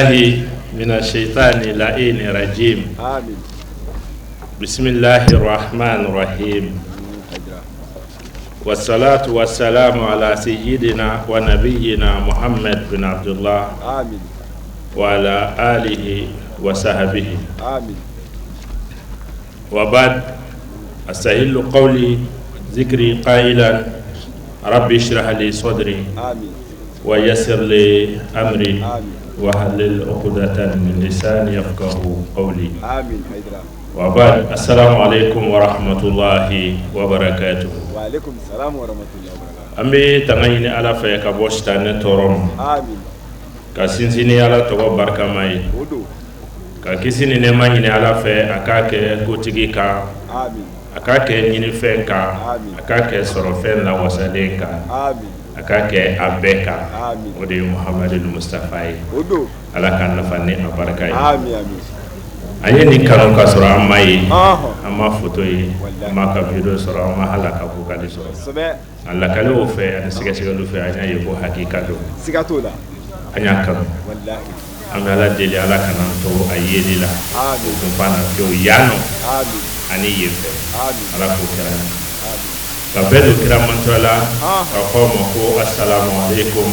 من الشيطان اللعين الرجيم. آمين. بسم الله الرحمن الرحيم، والصلاة والسلام على سيدنا ونبينا محمد بن عبد الله آمين. وعلى آله وصحبه. آمين. وبعد، أستهل قولي ذكري قائلا: ربي اشرح لي صدري آمين. ويسر لي أمري آمين. واحلل عقدة من لساني يفقه قولي. آمين حيدرا. وبعد، السلام عليكم ورحمة الله وبركاته. وعليكم السلام ورحمة الله وبركاته. An bɛ tanga ɲini Ala fɛ ka bɔ sitanɛ tɔɔrɔ ma, آمين. ka sinsin ni Ala tɔgɔ barikama ye, O don. ka kisi ni nɛɛma ɲini Ala fɛ, a k'a kɛ kotigi kan, آمين. a k'a kɛ ɲinifɛn kan, Amin. a k'a kɛ sɔrɔfɛn lawasalen kan, آمين. a k'a kɛ a bɛɛ kan. Amin. O de ye Muhamadu Mustafa ye. O don. Ala k'an nafa ni a barika ye. آمين آمين. An ye nin kanu ka sɔrɔ an ma ye, Ɔhɔn. an ma foto ye, Wallahi. an ma ka video sɔrɔ, an ma hali a ka vocal sɔrɔ. A lakalew fɛ ani sɛgɛsɛgɛliw fɛ, an y'a ye ko hakika don. Siga t'o la. An y'a kanu. Wallahi. An bɛ Ala deli, Ala kana an to a yeli la o آمين. kun fana fiyewu yan nɔ آمين. ani yen fɛ. آمين. Ala k'o kɛra an ye. آمين. Ka bɛɛ don kira mantɔ la, Ah. ka fɔ ma ko assalamu alaikum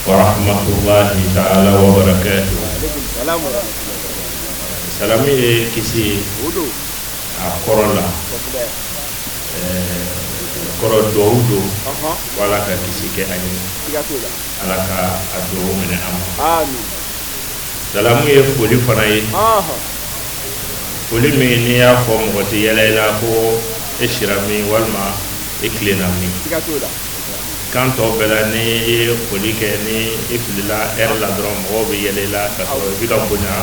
wa rahmatullahi ta'ala wa barakatuh. وعليكم السلام ورحمة الله وبركاته. Salamu ye kisi ye. O don. A kɔrɔ la, kɔrɔ duwawu don, ko Ala ka kisi kɛ an ye. Siga t'o la. Ala ka a duwawu minɛ an ma. آمين. Salamu ye foli fana ye, foli min n'i y'a fɔ, mɔgɔ tɛ yɛlɛ i la ko e sira min walima e tilenna min. Siga t'o la. Kan tɔ bɛɛ la, n'i ye foli kɛ, ni i filila ɛri la dɔrɔn, mɔgɔw bɛ yɛlɛ i la ka sɔrɔ i bɛ ka bonya,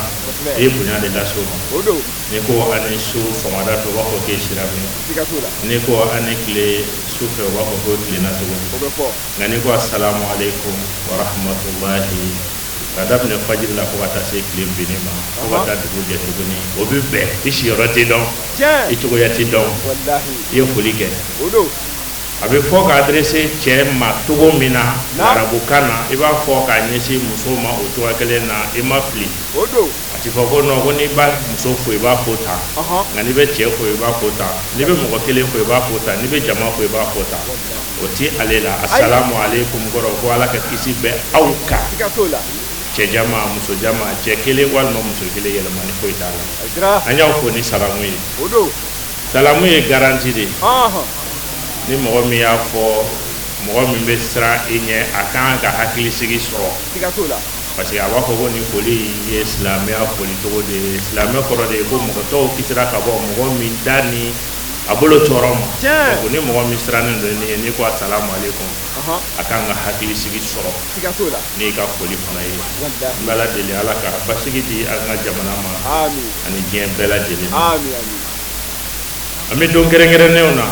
i ye bonya de lase o ma. O don. N'i ko a ni su sɔgɔmada fɛ, u b'a fɔ k'e sira min. Siga t'o la. N'i ko a ni tile su fɛ, u b'a fɔ ko tilenna cogo di? O bɛ fɔ. Nka n'i ko assalamu alaikum wa rahmatullahi, ka daminɛ fajiri la fo ka taa se tile binni ma, fo ka taa dugu jɛ tuguni, o bɛ bɛn, i siyɔrɔ tɛ dɔn, i cogoya tɛ dɔn. Wallahi. I ye foli kɛ. O don. A bɛ fɔ ka adressé cɛ ma cogo min na Naam. arabukan na, i b'a fɔ k'a ɲɛsin muso ma o cogoya kelen na, i ma fili. O don. A ti fɔ ko non, ko n'i b'a muso fo, i b'a fo tan, nka n'i bɛ cɛ fo, i b'a fo tan, n'i bɛ mɔgɔ kelen fo, i b'a fo tan, n'i bɛ jama fo, i b'a fo tan. O ti ale la. Assalamu alaikum kɔrɔ ko Ala ka kisi bɛ aw kan. Siga t'o la. Cɛ jama, muso jama, cɛ kelen walima muso kelen, yɛlɛmani foyi t'a la. Hayidara. An y'aw fo ni salamu ye. O don. Salamu ye garantie de ye. Ni mɔgɔ min y'a fɔ, mɔgɔ min bɛ siran i ɲɛ, a kan ka hakilisigi sɔrɔ. Siga t'o la. Parce que a b'a fɔ ko nin foli in ye silamɛya foli cogo de ye. Silamɛ kɔrɔ de ye ko mɔgɔ tɔw kisira ka bɔ mɔgɔ min da ni a bolo tɔɔrɔ ma. Donc ni mɔgɔ min sirannen don ni ye, n'i ko assalamu alaikum, a kan ka hakilisigi sɔrɔ Siga t'o la. n'i ka foli fana ye. Wallahi. N bɛ Ala deli, Ala ka basigi di an ka jamana ma آمين. ani diɲɛ bɛɛ lajɛlen ma. آمين آمين. An bɛ don kɛrɛnkɛrɛnnenw na,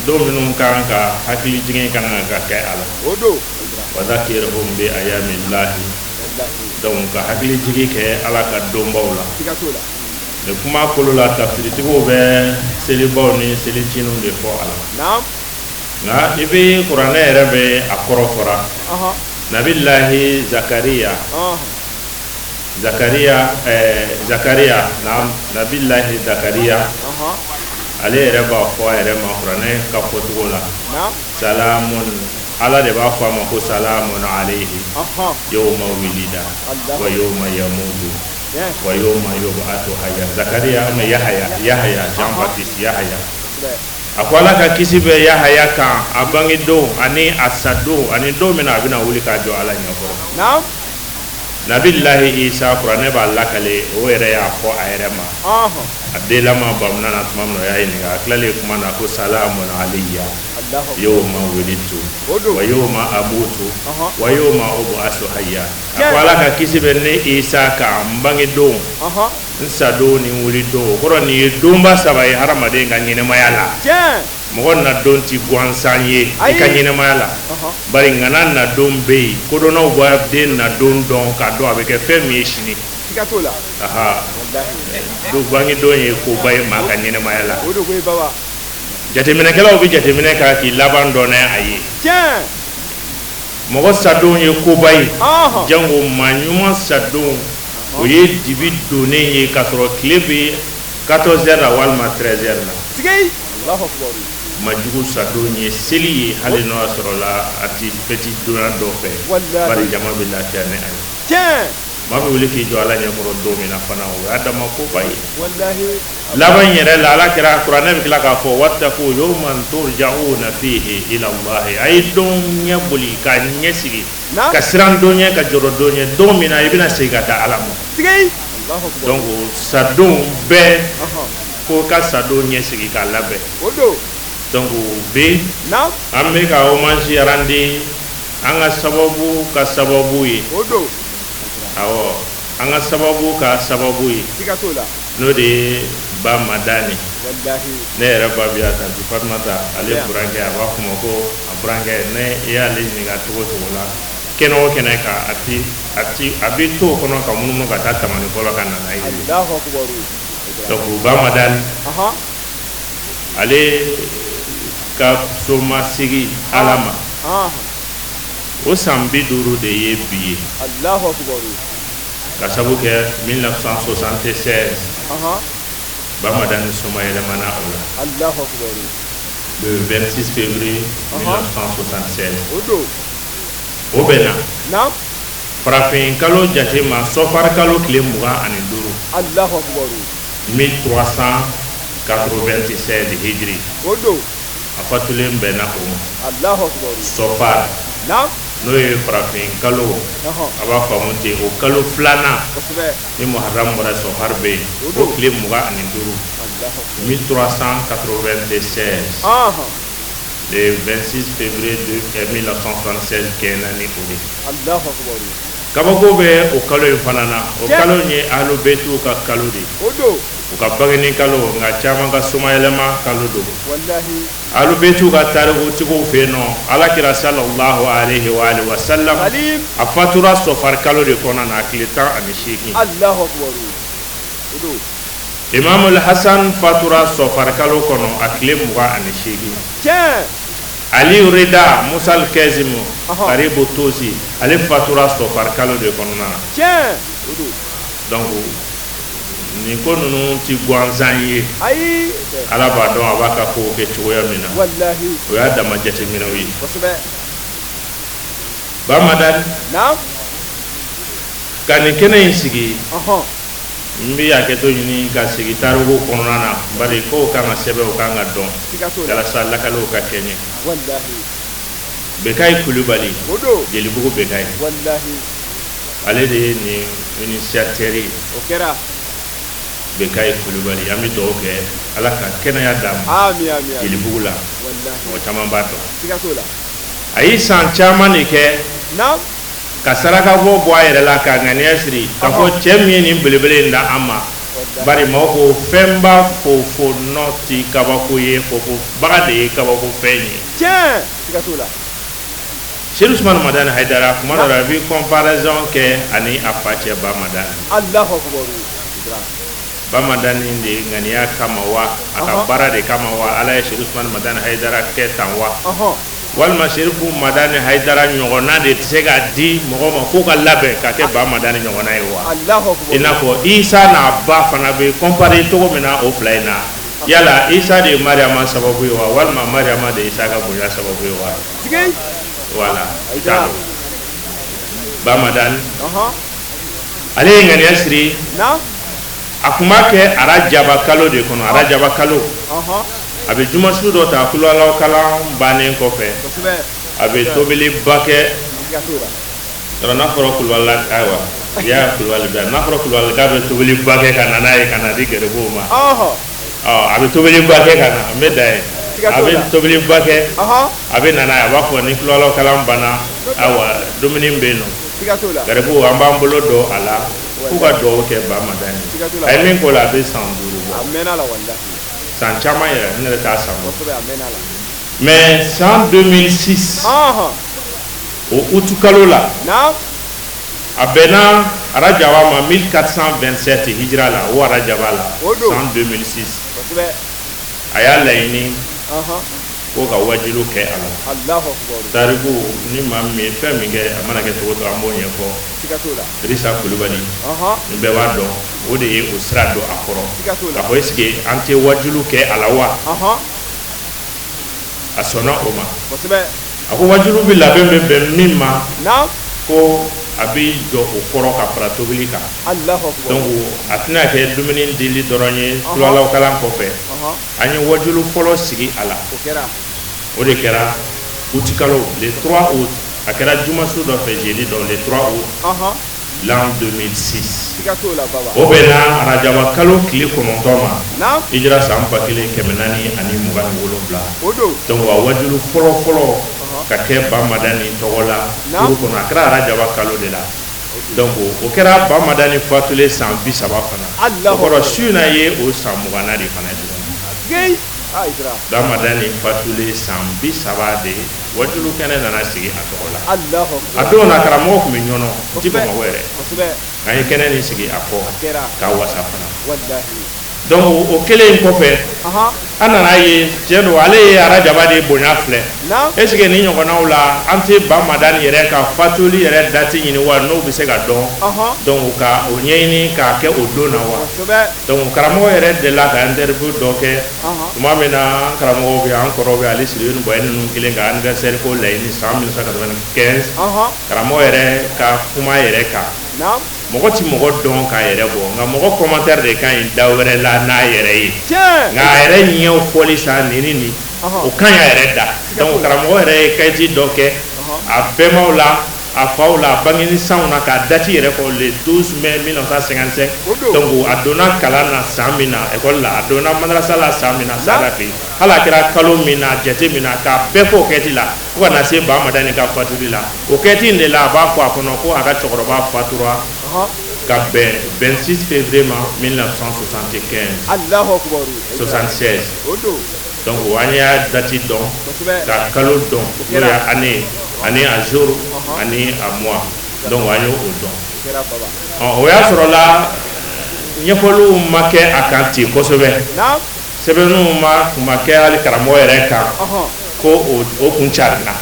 don minnu kan ka hakili jigin kan ka kɛ a la. O don. Wa zakirhum bi ayamillahi. Wallahi. Donc ka hakili jigin kɛ Ala ka donbaw la. Siga t'o la. Nin kuma kolo la, tafsiritigiw bɛ selibaw ni seliciniw de fɔ a la. Naam. Nka i bɛ kuranɛ yɛrɛ bɛ a kɔrɔ fɔra. Nabilahi Zakariya, Zakariya, Zakariya, naam, Nabilahi Zakariya, ale yɛrɛ b'a fɔ a yɛrɛ ma kuranɛ ka fɔcogo la. Naam. Salamun, Ala de b'a fɔ a ma ko salamun alayhi yawma wulida Allah. wa yawma yamutu Tiɲɛ. wa yawma yub'athu hayya. Zakariya ama Yahaya, Yahaya, Jean Baptiste Yahaya. A ko Ala ka kisi bɛ Yahaya kan a bange don ani a sa don ani don min na a bɛna wuli k'a jɔ Ala ɲɛkɔrɔ. Naam. Nabilahi Isa, kuranɛ b'a lakale, o yɛrɛ y'a fɔ a yɛrɛ ma, a denlama bamuna na tuma min na, o y'a ɲininka, a tilalen kuma na ko salamun alayya Allahu. yawma wulidtu O don. wa yawma amutu wa yawma ub'athu hayya. A ko Tiɲɛ. Ala ka kisi bɛ ne Isa kan n bange don, n sa don ni n wuli don. O kɔrɔ, nin ye donba saba ye hadamaden ka ɲɛnɛmaya la. Mɔgɔ na don ti gansan ye i ka Ayi. ɲɛnɛmaya la, bari ŋana na don bɛ yen. Kodɔnnaw b'a den na don dɔn k'a dɔn a bɛ kɛ fɛn min ye sini. Siga t'o la. Aha. Wallahi. Don bange don ye koba ye maa ka ɲɛnɛmaya la. O don koyi baba. Jateminɛkɛlaw bɛ jateminɛ k'a k'i laban dɔn n'a ye. Mɔgɔ sadon ye koba ye, jango maa ɲuman sadon, o ye dibi donnen ye k'a sɔrɔ tile bɛ 14 heures la walima 13 heures la. Maa jugu sadon ye seli ye, hali n'o y'a sɔrɔ la a ti fɛti donya dɔ fɛ, bari jama bɛ lafiya ni a ye. Maa bɛ wuli k'i jɔ Ala ɲɛkɔrɔ don min na fana, o y'a dama koba ye. Laban in yɛrɛ la, Ala kira kuranɛ bɛ tila k'a fɔ wattaqu yawman turja'una fihi ila Allahi, a ye don ɲɛ boli ka ɲɛ sigi, ka siran don ɲɛ, ka jɔrɔ don ɲɛ, don min na i bɛna segin ka taa Ala ma. Donc sadon bɛɛ ko ka sadon ɲɛ sigi k'a labɛn. Donc bi an bɛ ka hommage rendre an ka sababu ka sababu ye, awɔ, an ka sababu ka sababu ye, n'o de ye Ba Madani. Ne yɛrɛ ba bi yan, tanti Fatumata, ale burankɛ, a b'a fɔ ma ko a burankɛ. Ne i y'ale ɲininka cogo cogo la, kɛnɛ o kɛnɛ kan, a ti a ti a bɛ to o kɔnɔ ka munumunu ka taa tamani fɔlɔ ka na n'a ye. Donc Ba Madani, ale ka somasigi Ala ma, o san 50 de ye bi ye, ka sabu kɛ 1976 Ba Madani somayɛlɛmana o la, le 26 février 1976. O bɛnna farafin kalo jate ma sɔfari kalo tile 25, 1396 hijiri. A fatulen bɛnna o ma sɔfari, n'o ye farafin kalo, a b'a faamu ten, o kalo filanan ni muharram bɔra, sɔfari bɛ yen, o tile 25, 1396, le 26 février 1976 kɛɲɛna ni o de. Kabako bɛ o kalo in fana na. O kalo in ye ahlubetiw ka kalo de ye, u ka bangeni kalo, nka caman ka somayɛlɛma kalo don. Ahlubetiw ka tarikutigiw fɛ yen nɔ, Ala kira sallallahu alaihi wa alihi wa sallam, a fatura sɔfari kalo de kɔnɔ na, a tile 18. Imamul Hasan fatura sɔfari kalo kɔnɔ, a tile 28. Ali Rida Musal Kɛzimu Karibu Tosi, ale fatura sɔfari kalo de kɔnɔna na. Donc nin ko ninnu ti gansan ye. Ala b'a dɔn a b'a ka kow kɛ cogoya min na, o y'a dama jateminɛw ye. Ba Madani, ka nin kɛnɛ in sigi, n bɛ hakɛto ɲini ka sigi tariku kɔnɔna na, bari kow kan ka sɛbɛn, o kan ka dɔn walasa lakaliw ka kɛɲɛ. Bekayi Kulubali, Jelibugu Bekayi, ale de ye nin initiateur ye. Bekayi Kulubali, an bɛ dugawu kɛ Ala ka kɛnɛya d'a ma Jelibugu la, mɔgɔ caman b'a dɔn. A ye san caman de kɛ ka saraka bɔ bɔ a yɛrɛ la, ka ŋaniya siri k'a fɔ cɛ min ye nin belebele in da an ma, bari maaw ko fɛnba fofo nɔ ti kabako ye, fofo baga de ye kabako fɛn ye. Sedu Usumani Madani Hayidara, kuma dɔ la a bɛ comparaison kɛ ani a fa cɛ Ba Madani. Ba Madani de ŋaniya kama wa, a ka baara de kama wa, Ala ye Sedu Usumani Madani Hayidara kɛ tan wa, walima Serifu Madani Hayidara ɲɔgɔnna de tɛ se ka di mɔgɔ ma k'o ka labɛn ka kɛ Ba Madani ɲɔgɔnna ye wa? I n'a fɔ Isa n'a ba fana bɛ comparer cogo min na o fila in na, yala Isa de ye Mariama sababu ye wa, walima Mariama de ye Isa ka bonya sababu ye wa? Voilà, i t'a dɔn. Ba Madani, ale ye ŋaniya siri, a tun b'a kɛ arajaba kalo de kɔnɔ, arajaba kalo. A bɛ jumasu dɔ ta kulalaw kalan bannen kɔfɛ, a bɛ tobiliba kɛ. Yɔrɔ n'a fɔra kulubali, ayiwa, i y'a kulubali bila, n'a fɔra kulubali k'a bɛ tobiliba kɛ ka na n'a ye ka na di garibuw ma, a bɛ tobiliba kɛ ka na, n bɛ dan yen. A bɛ tobiliba kɛ, a bɛ na n'a ye, a b'a fɔ ni kulalaw kalan banna, ayiwa, dumuni bɛ yen nɔ, garibuw, an b'an bolo don a la k'u ka dugawu kɛ Ba Madani. A ye min k'o la, a bɛ san 5 bɔ, san caman yɛrɛ, n yɛrɛ t'a san bɔ. Mais san 2006, o août kalo la, a bɛnna arajaba ma 1427 hijira la, o arajaba la, san 2006, a y'a laɲini Ko ka wajilu kɛ a la. Alahu akubaru. Tariku ni maa min ye fɛn min kɛ, a mana kɛ cogo o cogo, an b'o ɲɛfɔ. Siga t'o la. Dirisa Kulubali, ni bɛɛ b'a dɔn, o de ye o sira don a kɔrɔ. Siga t'o la. K'a fɔ est ce que an tɛ wajilu kɛ a la wa? A sɔnna o ma. A ko wajilu bɛ labɛn bɛ bɛn min ma, ko a bɛ jɔ o kɔrɔ ka fara tobili kan. Alahu akubaru. Donc a tɛna kɛ dumuni dili dɔrɔn ye tulalaw kalan kɔfɛ. An ye wajilu fɔlɔ sigi a la. O kɛra. O de kɛra août kalo, le 3 août. A kɛra jumasu dɔ fɛ, jeudi dɔ, le 3 août l'an 2006. Siga t'o la baba. O bɛnna arajaba kalo tile 9 ma, hijira san 1427. O don. Donc a wajilu fɔlɔ fɔlɔ ka kɛ Ba Madani tɔgɔ la kuru kɔnɔ, a kɛra arajaba kalo de la. Donc o kɛra Ba Madani fatulen san 30 fana. O kɔrɔ su in na ye o san 20na de fana tuguni. Ba Madani fatulen san 30 de, wajilu kɛnɛ nana sigi a tɔgɔ la. A don na karamɔgɔ tun bɛ Ɲɔnɔ, n ti Bamakɔ yɛrɛ. An ye kɛnɛ nin sigi a kɔ k'a wasa fana. Donc o kɛlen in kɔfɛ, an nana ye tiɲɛ don, ale ye arajaba de bonya filɛ. Est ce que ni ɲɔgɔnnaw la, an tɛ Ba Madani yɛrɛ ka fatuli yɛrɛ date ɲini wa, n'o bɛ se ka dɔn? Donc ka o ɲɛɲini k'a kɛ o don na wa? Donc karamɔgɔ yɛrɛ delila ka interview dɔ kɛ tuma min na, an karamɔgɔw bɛ, an kɔrɔw bɛ, ale Sidibe ni Bɔyɛ ninnu kelen ka anniversaire ko laɲini san 1995. Karamɔgɔ yɛrɛ ka kuma yɛrɛ kan, mɔgɔ ti mɔgɔ dɔn k'a yɛrɛ bɔ, nka mɔgɔ commentaire de ka ɲi da wɛrɛ la n'a yɛrɛ ye. Nka a yɛrɛ ɲɛw fɔli sa nin ni nin, o ka ɲi a yɛrɛ da. Donc karamɔgɔ yɛrɛ ye kayiti dɔ kɛ a bɛnbaw la, a faw la, a bangeni sanw na, k'a date yɛrɛ fɔ, le 12 mai 1955. Donc a donna kalan na san min na, école la, a donna madrasa la san min na, Sada fɛ yen, hali a kɛra kalo min na, jate min na, k'a bɛɛ fɔ o kɛti la fo ka na se Ba Madani ka fatuli la. O kɛti in de la, a b'a fɔ a kɔnɔ ko a ka cɛkɔrɔba fatura ka bɛn 26 février ma 1975. Alahu akubaru. 76. O don. Donc an y'a date dɔn, ka kalo dɔn, n'o ye année ani a jour ani a mois. Donc an y'o dɔn. O y'a sɔrɔ la ɲɛfɔliw ma kɛ a kan ten kosɛbɛ. Sɛbɛnniw ma tun ma kɛ hali karamɔgɔ yɛrɛ kan ko o kun carinna.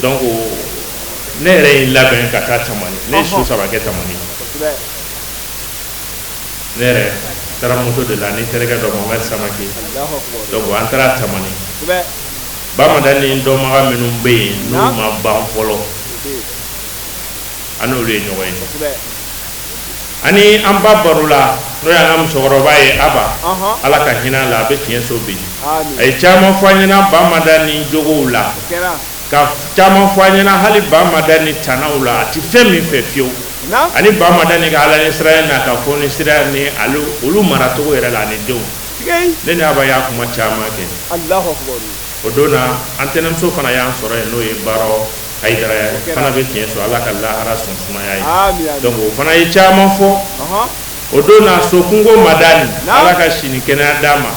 Donc ne yɛrɛ ye n labɛn ka taa Tamani. Ne ye su 3 kɛ Tamani. Ne yɛrɛ taara moto de la ni terikɛ dɔ, Mohamed Samake. Donc an taara Tamani. Ba Madani dɔnbaga minnu bɛ yen n'u ma ban fɔlɔ, an n'olu ye ɲɔgɔn ye. Ani an ba baro la, n'o y'an ka musokɔrɔba ye, Aba, Ala ka hinɛ la, a bɛ tiɲɛ so bi. A ye caman fɔ an ɲɛna Ba Madani jogow la, ka caman fɔ an ɲɛna hali Ba Madani tanaw la, a ti fɛn min fɛ fiyewu. Ani Ba Madani ka Ala ɲɛsiranya n'a ka fɔni sira ni ale olu maracogo yɛrɛ la ani denw. Ne ni Aba y'a kuma caman kɛ. O don na, an tɛnɛmuso fana y'an sɔrɔ yen, n'o ye Baarɔ Hayidara ye, fana bɛ tiɲɛ sɔrɔ, Ala ka lahara sɔn sumaya ye. Donc o fana ye caman fɔ. O don na, Sokunko Madani, Ala ka sini kɛnɛya d'a ma,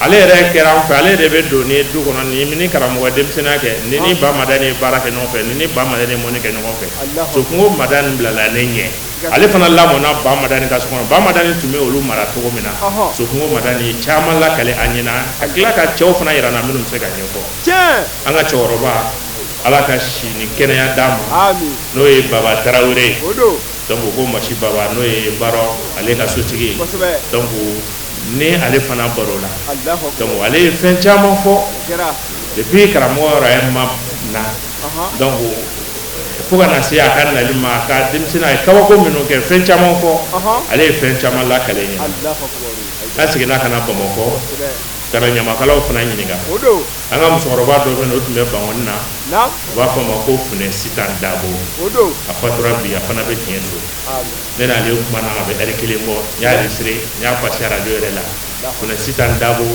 ale yɛrɛ kɛra an fɛ, ale de bɛ don ni du kɔnɔ ni ni karamɔgɔ denmisɛnninya kɛ, ni ni Ba Madani ye baara kɛ ɲɔgɔn fɛ, ni ni Ba Madani ye mɔni kɛ ɲɔgɔn fɛ. Sokunko Madani bilala ne ɲɛ. Ale fana lamɔna Ba Madani ka so kɔnɔ. Ba Madani tun bɛ olu mara cogo min na, Sokunko Madani ye caman lakale an ɲɛna, ka tila ka cɛw fana yira n na minnu bɛ se ka ɲɛfɔ. An ka cɛkɔrɔba, Ala ka si ni kɛnɛya d'a ma, n'o ye Baba Tarawele ye. Donc ko Masi Baba, n'o ye Barɔ ale ka sotigi ye. Donc ni ale fana baro la, donc ale ye fɛn caman fɔ depuis karamɔgɔ yɛrɛ ma na, donc fo ka na se a ka nali ma, a ka denmisɛnnin, a ye kabako minnu kɛ, fɛn caman fɔ. Ale ye fɛn caman lakale ɲɛna. An seginna ka na Bamakɔ ka na ɲamakalaw fana ɲininka. An ka musokɔrɔba dɔ bɛ yen, o tun bɛ Bankɔni na, u b'a fɔ a ma ko Funɛ Sitan Dabo. A fatura bi, a fana bɛ tiɲɛ so. Ne n'ale kumana a bɛ ɛri kelen bɔ, n y'a enregistré, n y'a passé radio yɛrɛ la. Funɛ Sitan Dabo,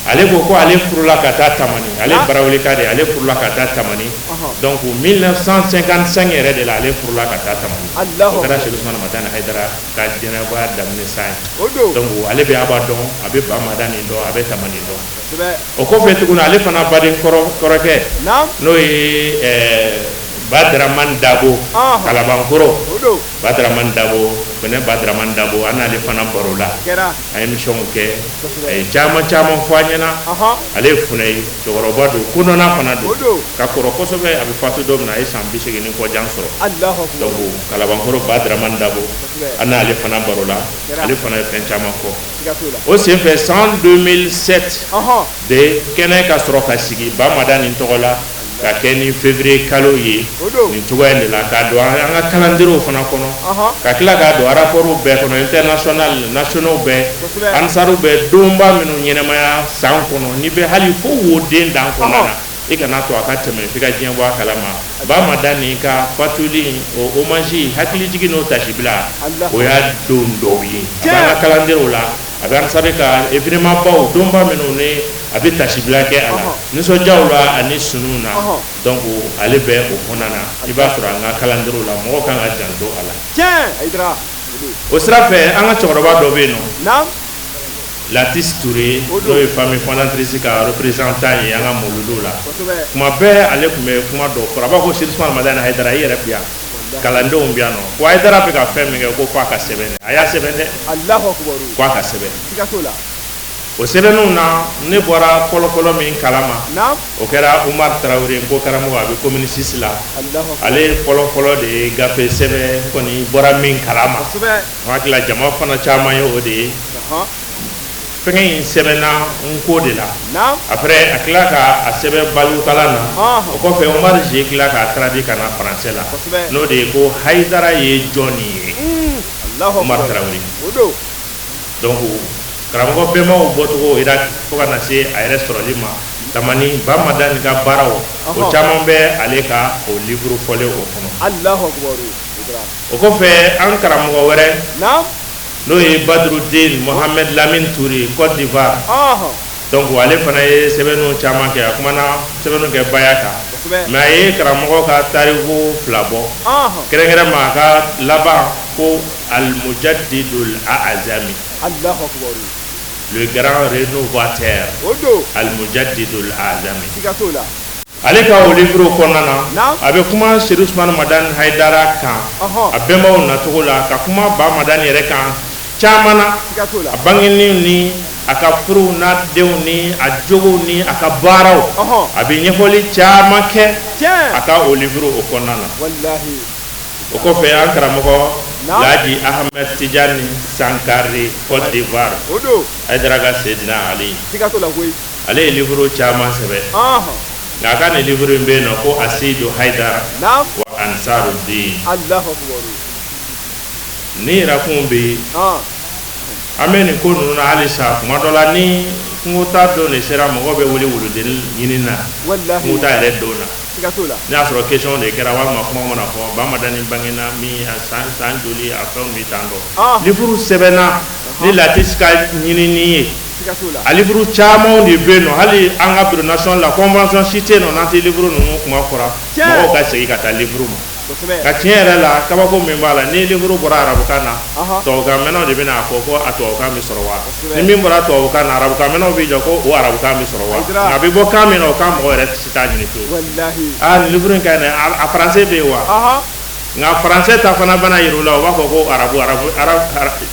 ale ko ko ale furula ka taa Tamani, ale Baraweleka de, ale furula ka taa Tamani. Donc 1955 yɛrɛ de la, ale furula ka taa Tamani. O kɛra Sedu Usumani Madani Hayidara ka jɛnɛba daminɛ san ye. Donc ale bɛ Aba dɔn, a bɛ Ba Madani dɔn, a bɛ Tamani dɔn. O kɔfɛ tuguni, ale fana baden kɔrɔkɛ, n'o ye Ba Dramani Dabo, Kalabankɔrɔ, Ba Dramani Dabo. Funɛ Badraman Dabo, an n'ale fana barola, an ye émission kɛ, a ye caman caman fɔ an ɲɛna. Ale ye funɛ ye, cɛkɔrɔba don, kodɔnna fana don, ka kɔrɔ kosɛbɛ. A bɛ fatu don min na, a ye san 80 ni kɔjan sɔrɔ. Donc Kalabankɔrɔ Badraman Dabo, an n'ale fana barola, ale fana ye fɛn caman fɔ. O senfɛ, san 2007 de, kɛnɛ ka sɔrɔ ka sigi Bamadani tɔgɔ la, ka kɛ ni février kalo ye nin cogoya in de la, k'a don an ka calendrier fana kɔnɔ, ka tila k'a don rapport bɛɛ kɔnɔ, international, nationaux bɛɛ. Ansaru bɛ donba minnu ɲɛnamaya san kɔnɔ, n'i bɛ hali fo woden dan kɔnɔna na, i kana to a ka tɛmɛ f'i ka diɲɛ bɔ a kalama. Bamadani ka fatuli, o hommage, hakilijigin n'o tasibila, o y'a don dɔw ye. A b'an ka calendrier la, a bɛ Ansari ka événement baw, donba minnu ni a bɛ tasibila kɛ a la, nisɔndiyaw la ani sunu na. Donc ale bɛ o kɔnɔna na, i b'a sɔrɔ an ka calendrier la, mɔgɔw kan ka janto a la. O sira fɛ, an ka cɛkɔrɔba dɔ bɛ yen nɔ, Latis Touré, n'o ye famille fondatrice ka représentant ye an ka mawuludu la. Kuma bɛɛ ale tun bɛ kuma dɔ fɔ, a b'a fɔ ko Chérif Ousmane Madani Haïdara, i yɛrɛ bi yan, kalandenw bi yan nɔ, ko Haïdara bɛ ka fɛn min kɛ, ko f'a ka sɛbɛn dɛ. A y'a sɛbɛn dɛ, ko a ka sɛbɛn. O sɛbɛnninw na, ne bɔra fɔlɔfɔlɔ min kalama, o kɛra Umar Tarawele, ko karamɔgɔ, a bɛ commune 6 la. Ale fɔlɔfɔlɔ de ye gafe sɛbɛn kɔni bɔra min kalama. N hakili la, jama fana caman ye o de ye. Fɛngɛ in sɛbɛnna n ko de la. Après, a tila ka a sɛbɛn balikukalan na. O kɔfɛ, Umar J tila k'a traduit ka na français la, n'o de ye ko Hayidara ye jɔnni ye, Umar Tarawele. Donc karamɔgɔ bɛnbaw bɔcogo Irak fo ka na se a yɛrɛ sɔrɔli ma Tamani, Bamadani ka baaraw, o caman bɛ ale ka o livre fɔlen o kɔnɔ. O kɔfɛ, an karamɔgɔ wɛrɛ, n'o ye Badrudin Mohamed Lamine Touré, Côte d'Ivoire. Donc ale fana ye sɛbɛnniw caman kɛ, a kumana sɛbɛnniw kɛ baya kan, mais a ye karamɔgɔ ka tariku fila bɔ, kɛrɛnkɛrɛn ma a ka laban ko Al-Mujaddidul A'zami, le grand rénovateur, Al-Mujaddidul A'zami. Ale ka o livre kɔnɔna na, a bɛ kuma Chérif Ousmane Madani Haïdara kan, a bɛnbaw nacogo la, ka kuma Bamadani yɛrɛ kan caman na, a bangeni ni a ka furuw n'a denw ni a jogow ni a ka baaraw. A bɛ ɲɛfɔli caman kɛ a ka o livre o kɔnɔna na. O kɔfɛ, an karamɔgɔ Laji Ahmed Tijani Sankare, Côte d'Ivoire, Haïdara ka Seydina Ali, ale ye livre caman sɛbɛn, nka a ka nin livre in bɛ yen nɔ ko Asidu Haidara wa Ansarudin. Ni yɛrɛkun bɛ yen, an bɛ nin ko ninnu na halisa. Kuma dɔ la, ni kungota don de sera, mɔgɔ bɛ wuli wuluden ɲini na kungota yɛrɛ don na. Ne y'a sɔrɔ question de kɛra walima kuma mana fɔ, Bamadani bangena min, a san san joli, a fɛnw bɛ tan dɔn. Livre sɛbɛnna ni Latis ka ɲinini ye. A livre camanw de bɛ yen nɔ. Hali an ka bureau national la, convention si tɛ yen nɔ n'an tɛ livre ninnu kuma fɔra, mɔgɔw ka segin ka taa livre ma. Ka tiɲɛ yɛrɛ la, kabako min b'a la, ni livre bɔra arabukan na, tubabukan mɛnnaw de bɛna a fɔ ko a tubabukan bɛ sɔrɔ wa. Ni min bɔra tubabukan na, arabukan mɛnnaw bɛ jɔ ko o arabukan bɛ sɔrɔ wa. Nka a bɛ bɔ kan min na, o kan mɔgɔ yɛrɛ si t'a ɲini fiyewu. Aa, nin livre in ka ɲi dɛ, a français bɛ yen wa? Nka français ta fana bɛna yir'u la, u b'a fɔ ko arabu arabu arabu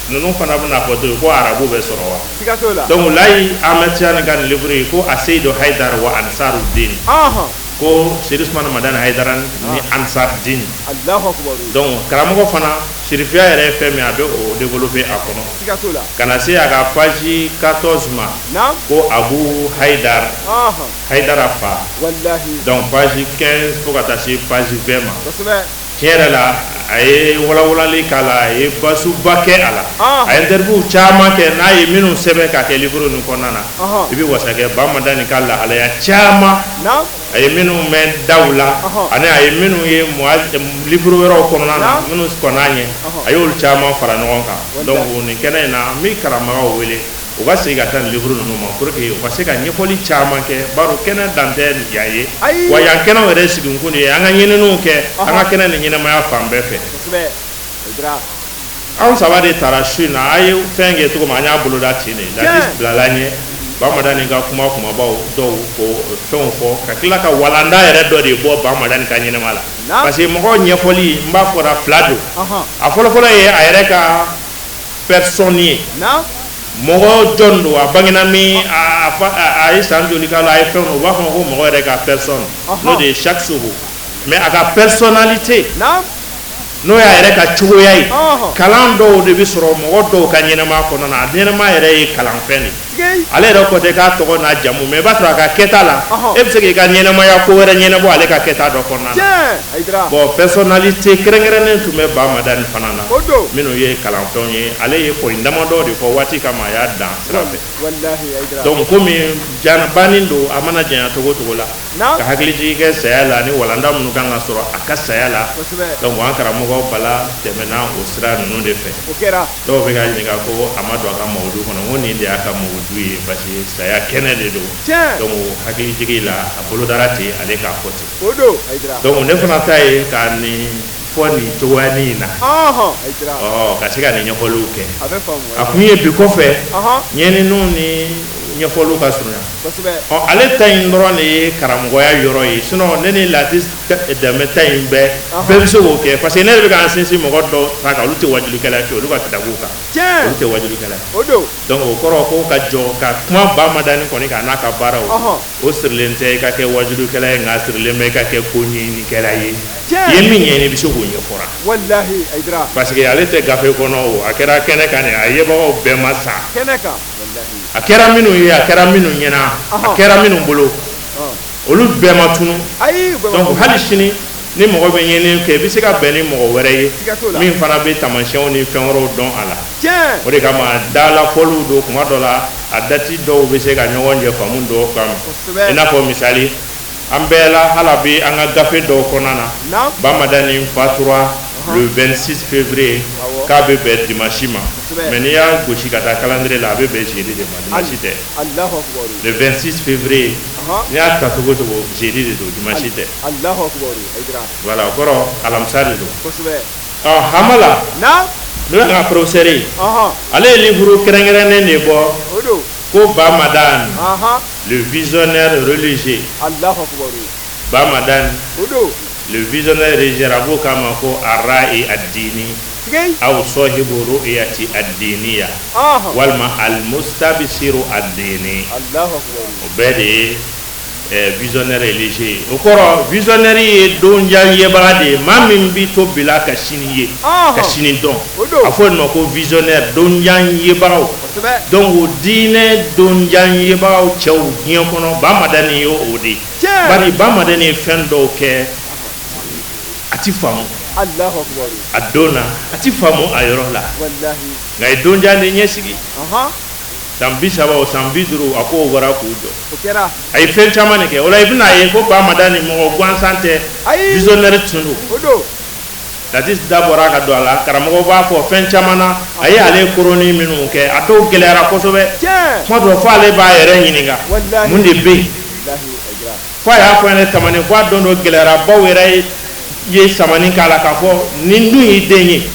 ninnu fana bɛna fɔ to ko arabu bɛ sɔrɔ wa. Donc Layi Ahmed Tijani ka nin livre ye ko Aseyidu Haidar wa Ansarudin, ko Chérif Ousmane Madani Haidara ni Ansar Din. Donc karamɔgɔ fana, sirifiya yɛrɛ ye fɛn min, a bɛ o développer a kɔnɔ ka na se a ka page 14 ma, ko Abu Haidar, Haidara fa. Donc page 15 fo ka taa se page 20 ma, tiɲɛ yɛrɛ la, a ye walawalali k'a la, a ye basuba kɛ a la, a ye interview caman kɛ n'a ye minnu sɛbɛn k'a kɛ livre ninnu kɔnɔna na. I bɛ wasa kɛ Bamadani ka lahalaya caman, a ye minnu mɛn daw la ani a ye minnu ye livre wɛrɛw kɔnɔna na, minnu kɔn'a ɲɛ, a y'olu caman fara ɲɔgɔn kan. Donc nin kɛnɛ in na, an bɛ karamɔgɔw wele u ka segin ka taa nin livre ninnu ma pour que u ka se ka ɲɛfɔli caman kɛ, baro kɛnɛ dan tɛ yan ye wa. Yan kɛnɛw yɛrɛ sigikun de ye an ka ɲininiw kɛ an ka kɛnɛ ni ɲɛnamaya fan bɛɛ fɛ. Anw saba de taara su in na. A ye fɛn kɛ cogo min, an y'a boloda ten de. Latis bilala ɲɛ. Bamadani ka kuma kumabaw dɔw ko fɛnw fɔ ka tila ka walanda yɛrɛ dɔ de bɔ Bamadani ka ɲɛnama la, parce que mɔgɔ ɲɛfɔli n b'a fɔra fila don. A fɔlɔfɔlɔ ye a yɛrɛ ka personne ye, mɔgɔ jɔn don, a bangena min, a ye san joli k'a la, a ye fɛn, u b'a fɔ ko mɔgɔ yɛrɛ ka personne, n'o de ye shakhsuhu. Mais a ka personnalité, n'o y'a yɛrɛ ka cogoya ye, kalan dɔw de bɛ sɔrɔ mɔgɔ dɔw ka ɲɛnama kɔnɔna na. A ɲɛnama yɛrɛ ye kalanfɛn de ye. Ale yɛrɛ ko tɛ k'a tɔgɔ n'a jamu, mais i b'a sɔrɔ a ka kɛta la, e bɛ se k'i ka ɲɛnamaya ko wɛrɛ ɲɛnabɔ ale ka kɛta dɔ kɔnɔna na. Bon, personnalité kɛrɛnkɛrɛnnen tun bɛ Bamadani fana na, minnu ye kalanfɛnw ye. Ale ye point damadɔ de fɔ waati kama, a y'a dan sira fɛ. Donc komi banni don, a mana janya cogo o cogo la, ka hakilijigin kɛ saya la ni walanda minnu kan ka sɔrɔ a ka saya la. Donc an karamɔgɔ Bala tɛmɛna o sira ninnu de fɛ. Dɔw bɛ ka ɲininka ko a ma don a ka mawudu kɔnɔ. N ko nin de y'a ka mawudu ye, parce que saya kɛnɛ de don. Donc hakilijigin la, a bolodara ten, ale k'a fɔ ten. Donc ne fana ta ye ka nin fɔ nin cogoyanin in na, ɔ ka se ka nin ɲɛfɔliw kɛ. A kun ye bi kɔfɛ ɲɛniniw ni ɲɛfɔliw ka surunya. Ɔ ale ta in dɔrɔn de ye karamɔgɔya yɔrɔ ye, sinon ne ni Lati Dɛmɛ ta in bɛɛ bɛɛ bɛ se k'o kɛ, parce que ne yɛrɛ bɛ k'an sinsin mɔgɔ dɔw ta kan, olu tɛ wajulikɛla ye fiyewu, olu ka kitabuw kan, olu tɛ wajulikɛla ye. Donc o kɔrɔ ko ka jɔ ka kuma Bamadani kɔni kan n'a ka baaraw, o sirilen tɛ i ka kɛ wajulikɛla ye, nka a sirilen bɛ i ka kɛ ko ɲɛɲinikɛla ye. I ye min ɲɛɲini, i bɛ se k'o ɲɛfɔra, parce que ale tɛ gafe kɔnɔ o, a kɛra kɛnɛ kan de, a yebagaw bɛɛ ma sa. A kɛra minnu ye, a kɛra minnu ɲɛna, a kɛra minnu bolo, olu bɛɛ ma tunu. Donc hali sini ni mɔgɔ bɛ ɲɛɲini kɛ, i bɛ se ka bɛn ni mɔgɔ wɛrɛ ye min fana bɛ taamasiyɛnw ni fɛn wɛrɛw dɔn a la. O de kama dalafɔliw don, kuma dɔ la a dati dɔw bɛ se ka ɲɔgɔn jɛ faamu dɔw kama. I n'a fɔ misali, an bɛɛ la hali bi an ka gafe dɔw kɔnɔna na, Bamadani fatura le 26 février, k'a bɛ bɛn dimanche ma. Mais n'i y'a gosi ka taa calendrier la, a bɛ bɛn jeudi de ma, dimanche tɛ. Le 26 février, n'i y'a ta cogo cogo, jeudi de don, dimanche tɛ. Voilà, o kɔrɔ alamisa de don. Ɔ Hamala, n'o y'an ka professeur ye, ale ye livre kɛrɛnkɛrɛnnen de bɔ ko Bamadan le visionnaire religieux. Bamadan le visionnaire religieux, a b'o kama ko arra'i ad-dini aw sahibu ru'yati ad-diniya walima al-mustabsiru ad-dini. O bɛɛ de ye visionnaire religieux ye. O kɔrɔ visionnaire ye donjan yebaga de ye, maa min b'i to bila ka sini ye, ka sini dɔn. A fɔ nin ma ko visionnaire, donjan yebagaw. Donc o diinɛ donjan yebagaw cɛw diɲɛ kɔnɔ, Bamadani ye o de ye. Bari Bamadani ye fɛn dɔw kɛ, a ti faamu a don na, a ti faamu a yɔrɔ la, nka a ye donjan de ɲɛsigi. San 30 o, san 50, a k'o bɔra k'u jɔ. A ye fɛn caman de kɛ. O la i bɛna ye ko Bamadani mɔgɔ gansan tɛ, visionnaire tun don. Lati da bɔra ka don a la, karamɔgɔ b'a fɔ fɛn caman na. A ye ale koroni minnu kɛ, a dɔw gɛlɛyara kosɛbɛ. Kuma dɔ fɔ, ale b'a yɛrɛ ɲininka mun de bɛ yen. Fo a y'a fɔ ne Tamani ko a don dɔ gɛlɛyara, baw yɛrɛ ye samani k'a la k'a fɔ nin dun y'i den ye.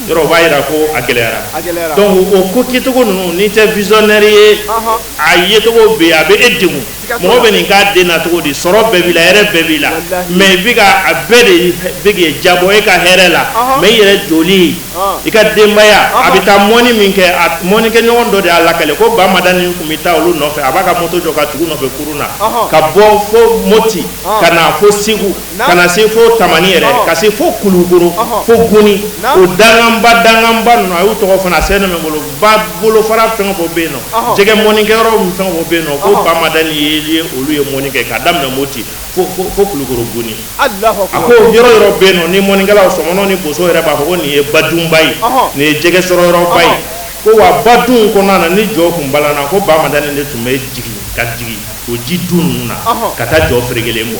Yɔrɔ o b'a jira ko a gɛlɛyara. Donc o ko kɛcogo ninnu, n'i tɛ visionnaire ye, a yecogo bɛ yen, a bɛ e degun. Mɔgɔ bɛ nin k'a den na cogo di? Sɔrɔ bɛɛ b'i la, hɛrɛ bɛɛ b'i la, mais i bɛ ka a bɛɛ de bɛ k'i jabɔ e ka hɛrɛ la, mais i yɛrɛ joli, i ka denbaya, a bɛ taa mɔni min kɛ, a mɔnikɛɲɔgɔn dɔ de y'a lakale ko Bamadani tun bɛ taa olu nɔfɛ. A b'a ka moto jɔ ka tugu nɔfɛ kurun na, ka bɔ fo Moti ka na fo Segu, ka na se fo Tamani yɛrɛ, ka se fo Kulukoro, fo Goni. O danganba danganba ninnu, a y'u tɔgɔ fana sɛbɛn bɛ bolo ba bolofara fɛn o fɛn bɛ yen nɔ, jɛgɛ mɔnikɛyɔrɔ fɛn o fɛn bɛ yen nɔ, ko Bamadani ye olu ye mɔni kɛ k'a daminɛ Moti fo Kulukoro Goni. A ko yɔrɔ yɔrɔ bɛ yen nɔ ni mɔnikɛlaw, sɔmɔnɔ ni boso yɛrɛ b'a fɔ ko nin ye badunba ye, nin ye jɛgɛ sɔrɔ yɔrɔba ye. Ko wa badun kɔnɔna na, ni jɔ kun balana, ko Bamadani de tun bɛ jigin ka jigin o ji dun ninnu na ka taa jɔ ferekelen bɔ.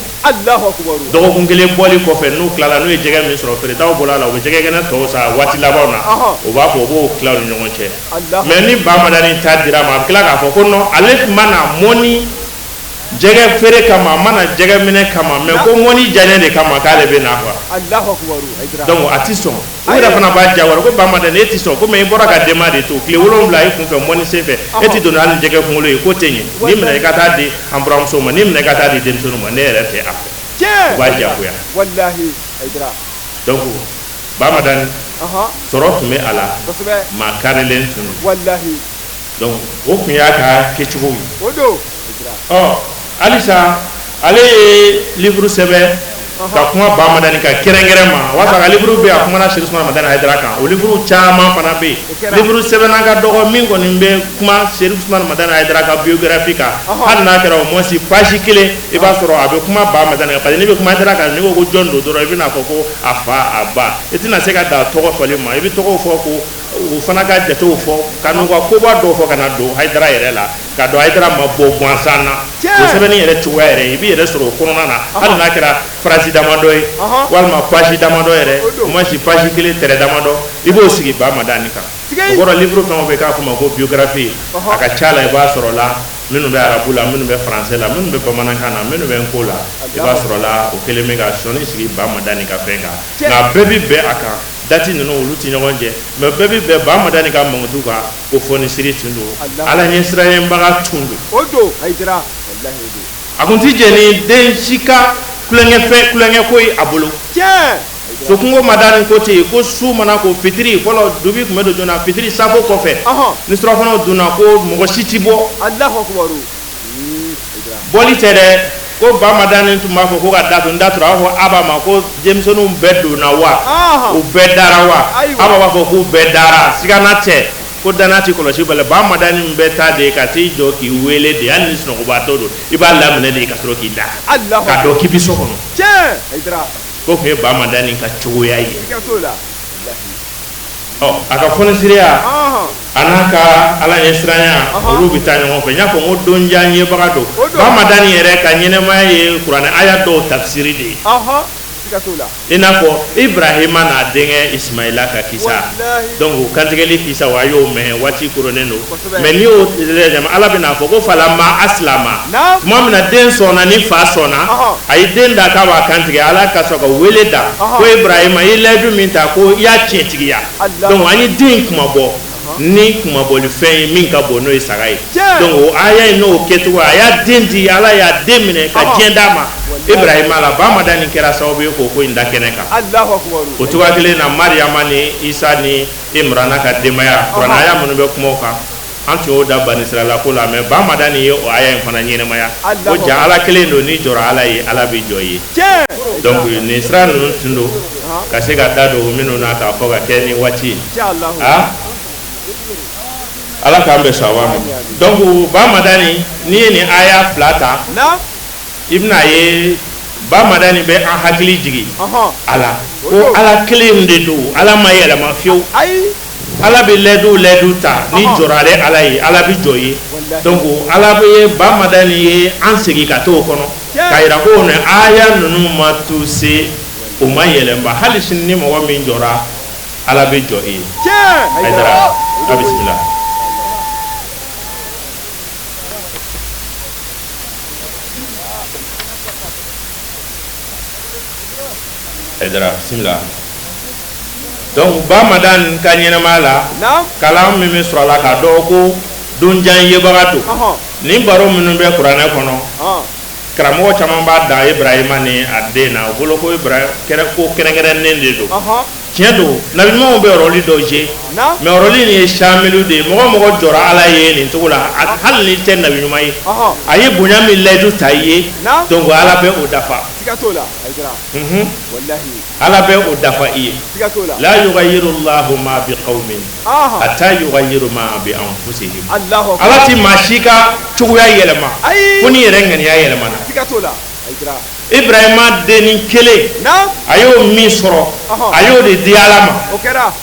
Dɔgɔkun kelen bɔli kɔfɛ, n'u tilala, n'u ye jɛgɛ min sɔrɔ, feeretaw bɔra a la, u bɛ jɛgɛ kɛnɛ tɔw san waati labanw na, u b'a fɔ u b'o tila u ni ɲɔgɔn cɛ. Mais ni Bamadani ta dira a ma, a bɛ tila k'a fɔ ko non, ale tun ma na mɔni jɛgɛ feere kama, a ma na jɛgɛ minɛ kama, mais ko mɔni diyaɲɛ de kama k'ale bɛ na quoi. Donc a ti sɔn. U yɛrɛ fana b'a jagoya ko Bamadani e tɛ sɔn komi i bɔra ka denba de to tile 7 i kunfɛ mɔni sen fɛ e tɛ don hali jɛgɛ kunkolo ye k'o tɛ ɲɛ n'i minɛ i ka taa di an buramuso ma n'i minɛ i ka taa di denmisɛnninw ma ne yɛrɛ tɛ a fɛ u b'a jagoya. Donc Bamadani sɔrɔ tun bɛ a la, maa karilen tun don. Donc o tun y'a ka kɛcogo ye. Ɔ halisa ale ye livre sɛbɛn ka kuma Bamadani kan kɛrɛnkɛrɛn ma o b'a sɔrɔ a ka livre bɛ yen a kumana Serifu Usumani Madani Hayidara kan o livre caman fana bɛ yen livre sɛbɛnna ka dɔgɔ min kɔni bɛ kuma Serifu Usumani Madani Hayidara ka biographie kan hali n'a kɛra au moins page kelen i b'a sɔrɔ a bɛ kuma Bamadani kan parce que n'i bɛ kuma Hayidara kan n'i ko ko jɔn don dɔrɔn i bɛna fɔ ko a fa a ba i tɛna se ka dan tɔgɔ fɔli ma i bɛ tɔgɔw fɔ ko u fana ka jatew fɔ ka n'u ka koba dɔw fɔ ka na don Hayidara yɛrɛ la ka dɔn Hayidara ma bɔ gansan na o sɛbɛnni yɛrɛ cogoya yɛrɛ i b'i yɛrɛ sɔrɔ o kɔnɔna na hali n'a kɛra phrase damadɔ ye walima page damadɔ yɛrɛ au moins page kelen tɛrɛ damadɔ i b'o sigi Bamadani kan o kɔrɔ livre fɛn o fɛn k'a fɔ ma ko biographie a ka ca la i b'a sɔrɔ la minnu bɛ arabu la minnu bɛ français la minnu bɛ bamanankan na minnu bɛ nko la i b'a sɔrɔ la o kelen bɛ ka sɔnni sigi Bamadani ka fɛn kan nka bɛɛ bɛ bɛn a kan date ninnu olu tɛ ɲɔgɔn jɛ mais bɛɛ bɛ bɛn Bamadani ka mankutu kan ko fɔnisiri tun don Ala ɲɛsiranɲɛbaga tun don o don Hayidara walahi o don a kun tɛ jɛn ni den si ka tulonkɛfɛn tulonkɛ ko ye a bolo tiɲɛ Sokunko Madani ko ten ko su mana ko fitiri fɔlɔ dubi tun bɛ don joona fitiri safo kɔfɛ ni surafanaw dunna ko mɔgɔ si tɛ bɔ Alahu akubaru bɔli tɛ dɛ ko Bamadani tun b'a fɔ ko ka da tun da tura a b'a fɔ Aba ma ko denmisɛnninw bɛɛ donna wa u bɛɛ dara wa Aba b'a fɔ k'u bɛɛ dara sigana tɛ ko danaya tɛ kɔlɔsi bali Bamadani bɛ taa de ka t'i jɔ k'i wele de hali ni sunɔgɔbaatɔ don i b'a laminɛ de ka sɔrɔ k'i da k'a dɔn k'i bɛ so kɔnɔ tiɲɛ Hayidara k'o tun ye Bamadani ka cogoya ye siga t'o la ɔ a ka fɔnisiriya a n'a ka Ala ɲɛsiranya olu bɛ taa ɲɔgɔn fɛ n y'a fɔ n ko donjan yebaga don Bamadani yɛrɛ ka ɲɛnɛmaya ye kuranɛ aya dɔw tafsiri de ye siga t'o la i n'a fɔ Ibrahima n'a denkɛ Ismaila ka kisa donc kantigɛli kisa wa a y'o mɛn waati koronnen don mais n'i y'o lajɛ Ala bɛna fɔ ko falama asilama tuma min na den sɔnna ni fa sɔnna a ye den da k'a b'a kantigɛ Ala ka sɔrɔ ka wele da ko Ibrahima i ye layidu min ta ko i y'a tiɲɛtigiya donc an ye den kunmabɔ ni kunmabɔlifɛn ye min ka bon n'o ye saga ye donc o aya in n'o kɛcogo a y'a den di Ala y'a den minɛ ka diɲɛ d'a ma Ibrahima la Bamadani kɛra sababu ye k'o ko in da kɛnɛ kan o cogoya kelen na Mariyama ni Isa ni Imrana ka denbaya kuranɛ aya minnu bɛ kuma o kan an tun y'o da banisirala ko la mais Bamadani ye o aya in fana ɲɛnɛmaya ko ja Ala kelen don n'i jɔra Ala ye Ala bɛ jɔ i ye donc nin sira ninnu tun don ka se ka da don minnu na k'a fɔ ka kɛ ni waati ye aa Ala k'an bɛn sawaba ma donc Bamadani n'i ye nin aya fila ta i bɛna ye Bamadani bɛ an hakili jigin a la ko Ala kelen de don Ala ma yɛlɛma fiyewu Ala bɛ layidu ta n'i jɔra ale Ala ye Ala bɛ jɔ i ye donc Ala bɛ Bamadani ye an segin ka t'o kɔnɔ k'a jira ko nin aya ninnu ma tuse o ma yɛlɛma hali sini ni mɔgɔ min jɔra Ala bɛ jɔ i ye. Hayidara a bisimila. Hayidara bisimila. Donc Bamadani ka ɲɛnamaya la kalan min bɛ sɔrɔ a la k'a dɔn ko donjan yebaga don nin baro minnu bɛ kuranɛ kɔnɔ karamɔgɔ caman b'a da Ibrahima ni a den na u bolo ko Ibrahima ko kɛrɛnkɛrɛnnen de don tiɲɛ don nabi ɲumanw bɛ rôle dɔ jouer mais rôle nin ye samilu de ye mɔgɔ mɔgɔ jɔra Ala ye nin cogo la hali n'i tɛ nabi ɲuman ye a ye bonya min layidu ta i ye donc Ala bɛ o dafa siga t'o la Hayidara walahi Ala bɛ o dafa i ye siga t'o la la yughayyiru Allahu ma bi qaumin hatta yughayyiru ma bi anfusihim Allahu Ala ti maa si ka cogoya yɛlɛma fo n'i yɛrɛ ŋaniya yɛlɛmana siga t'o la Hayidara Ibrahima dennin kelen a y'o min sɔrɔ a y'o de di Ala ma o kɛra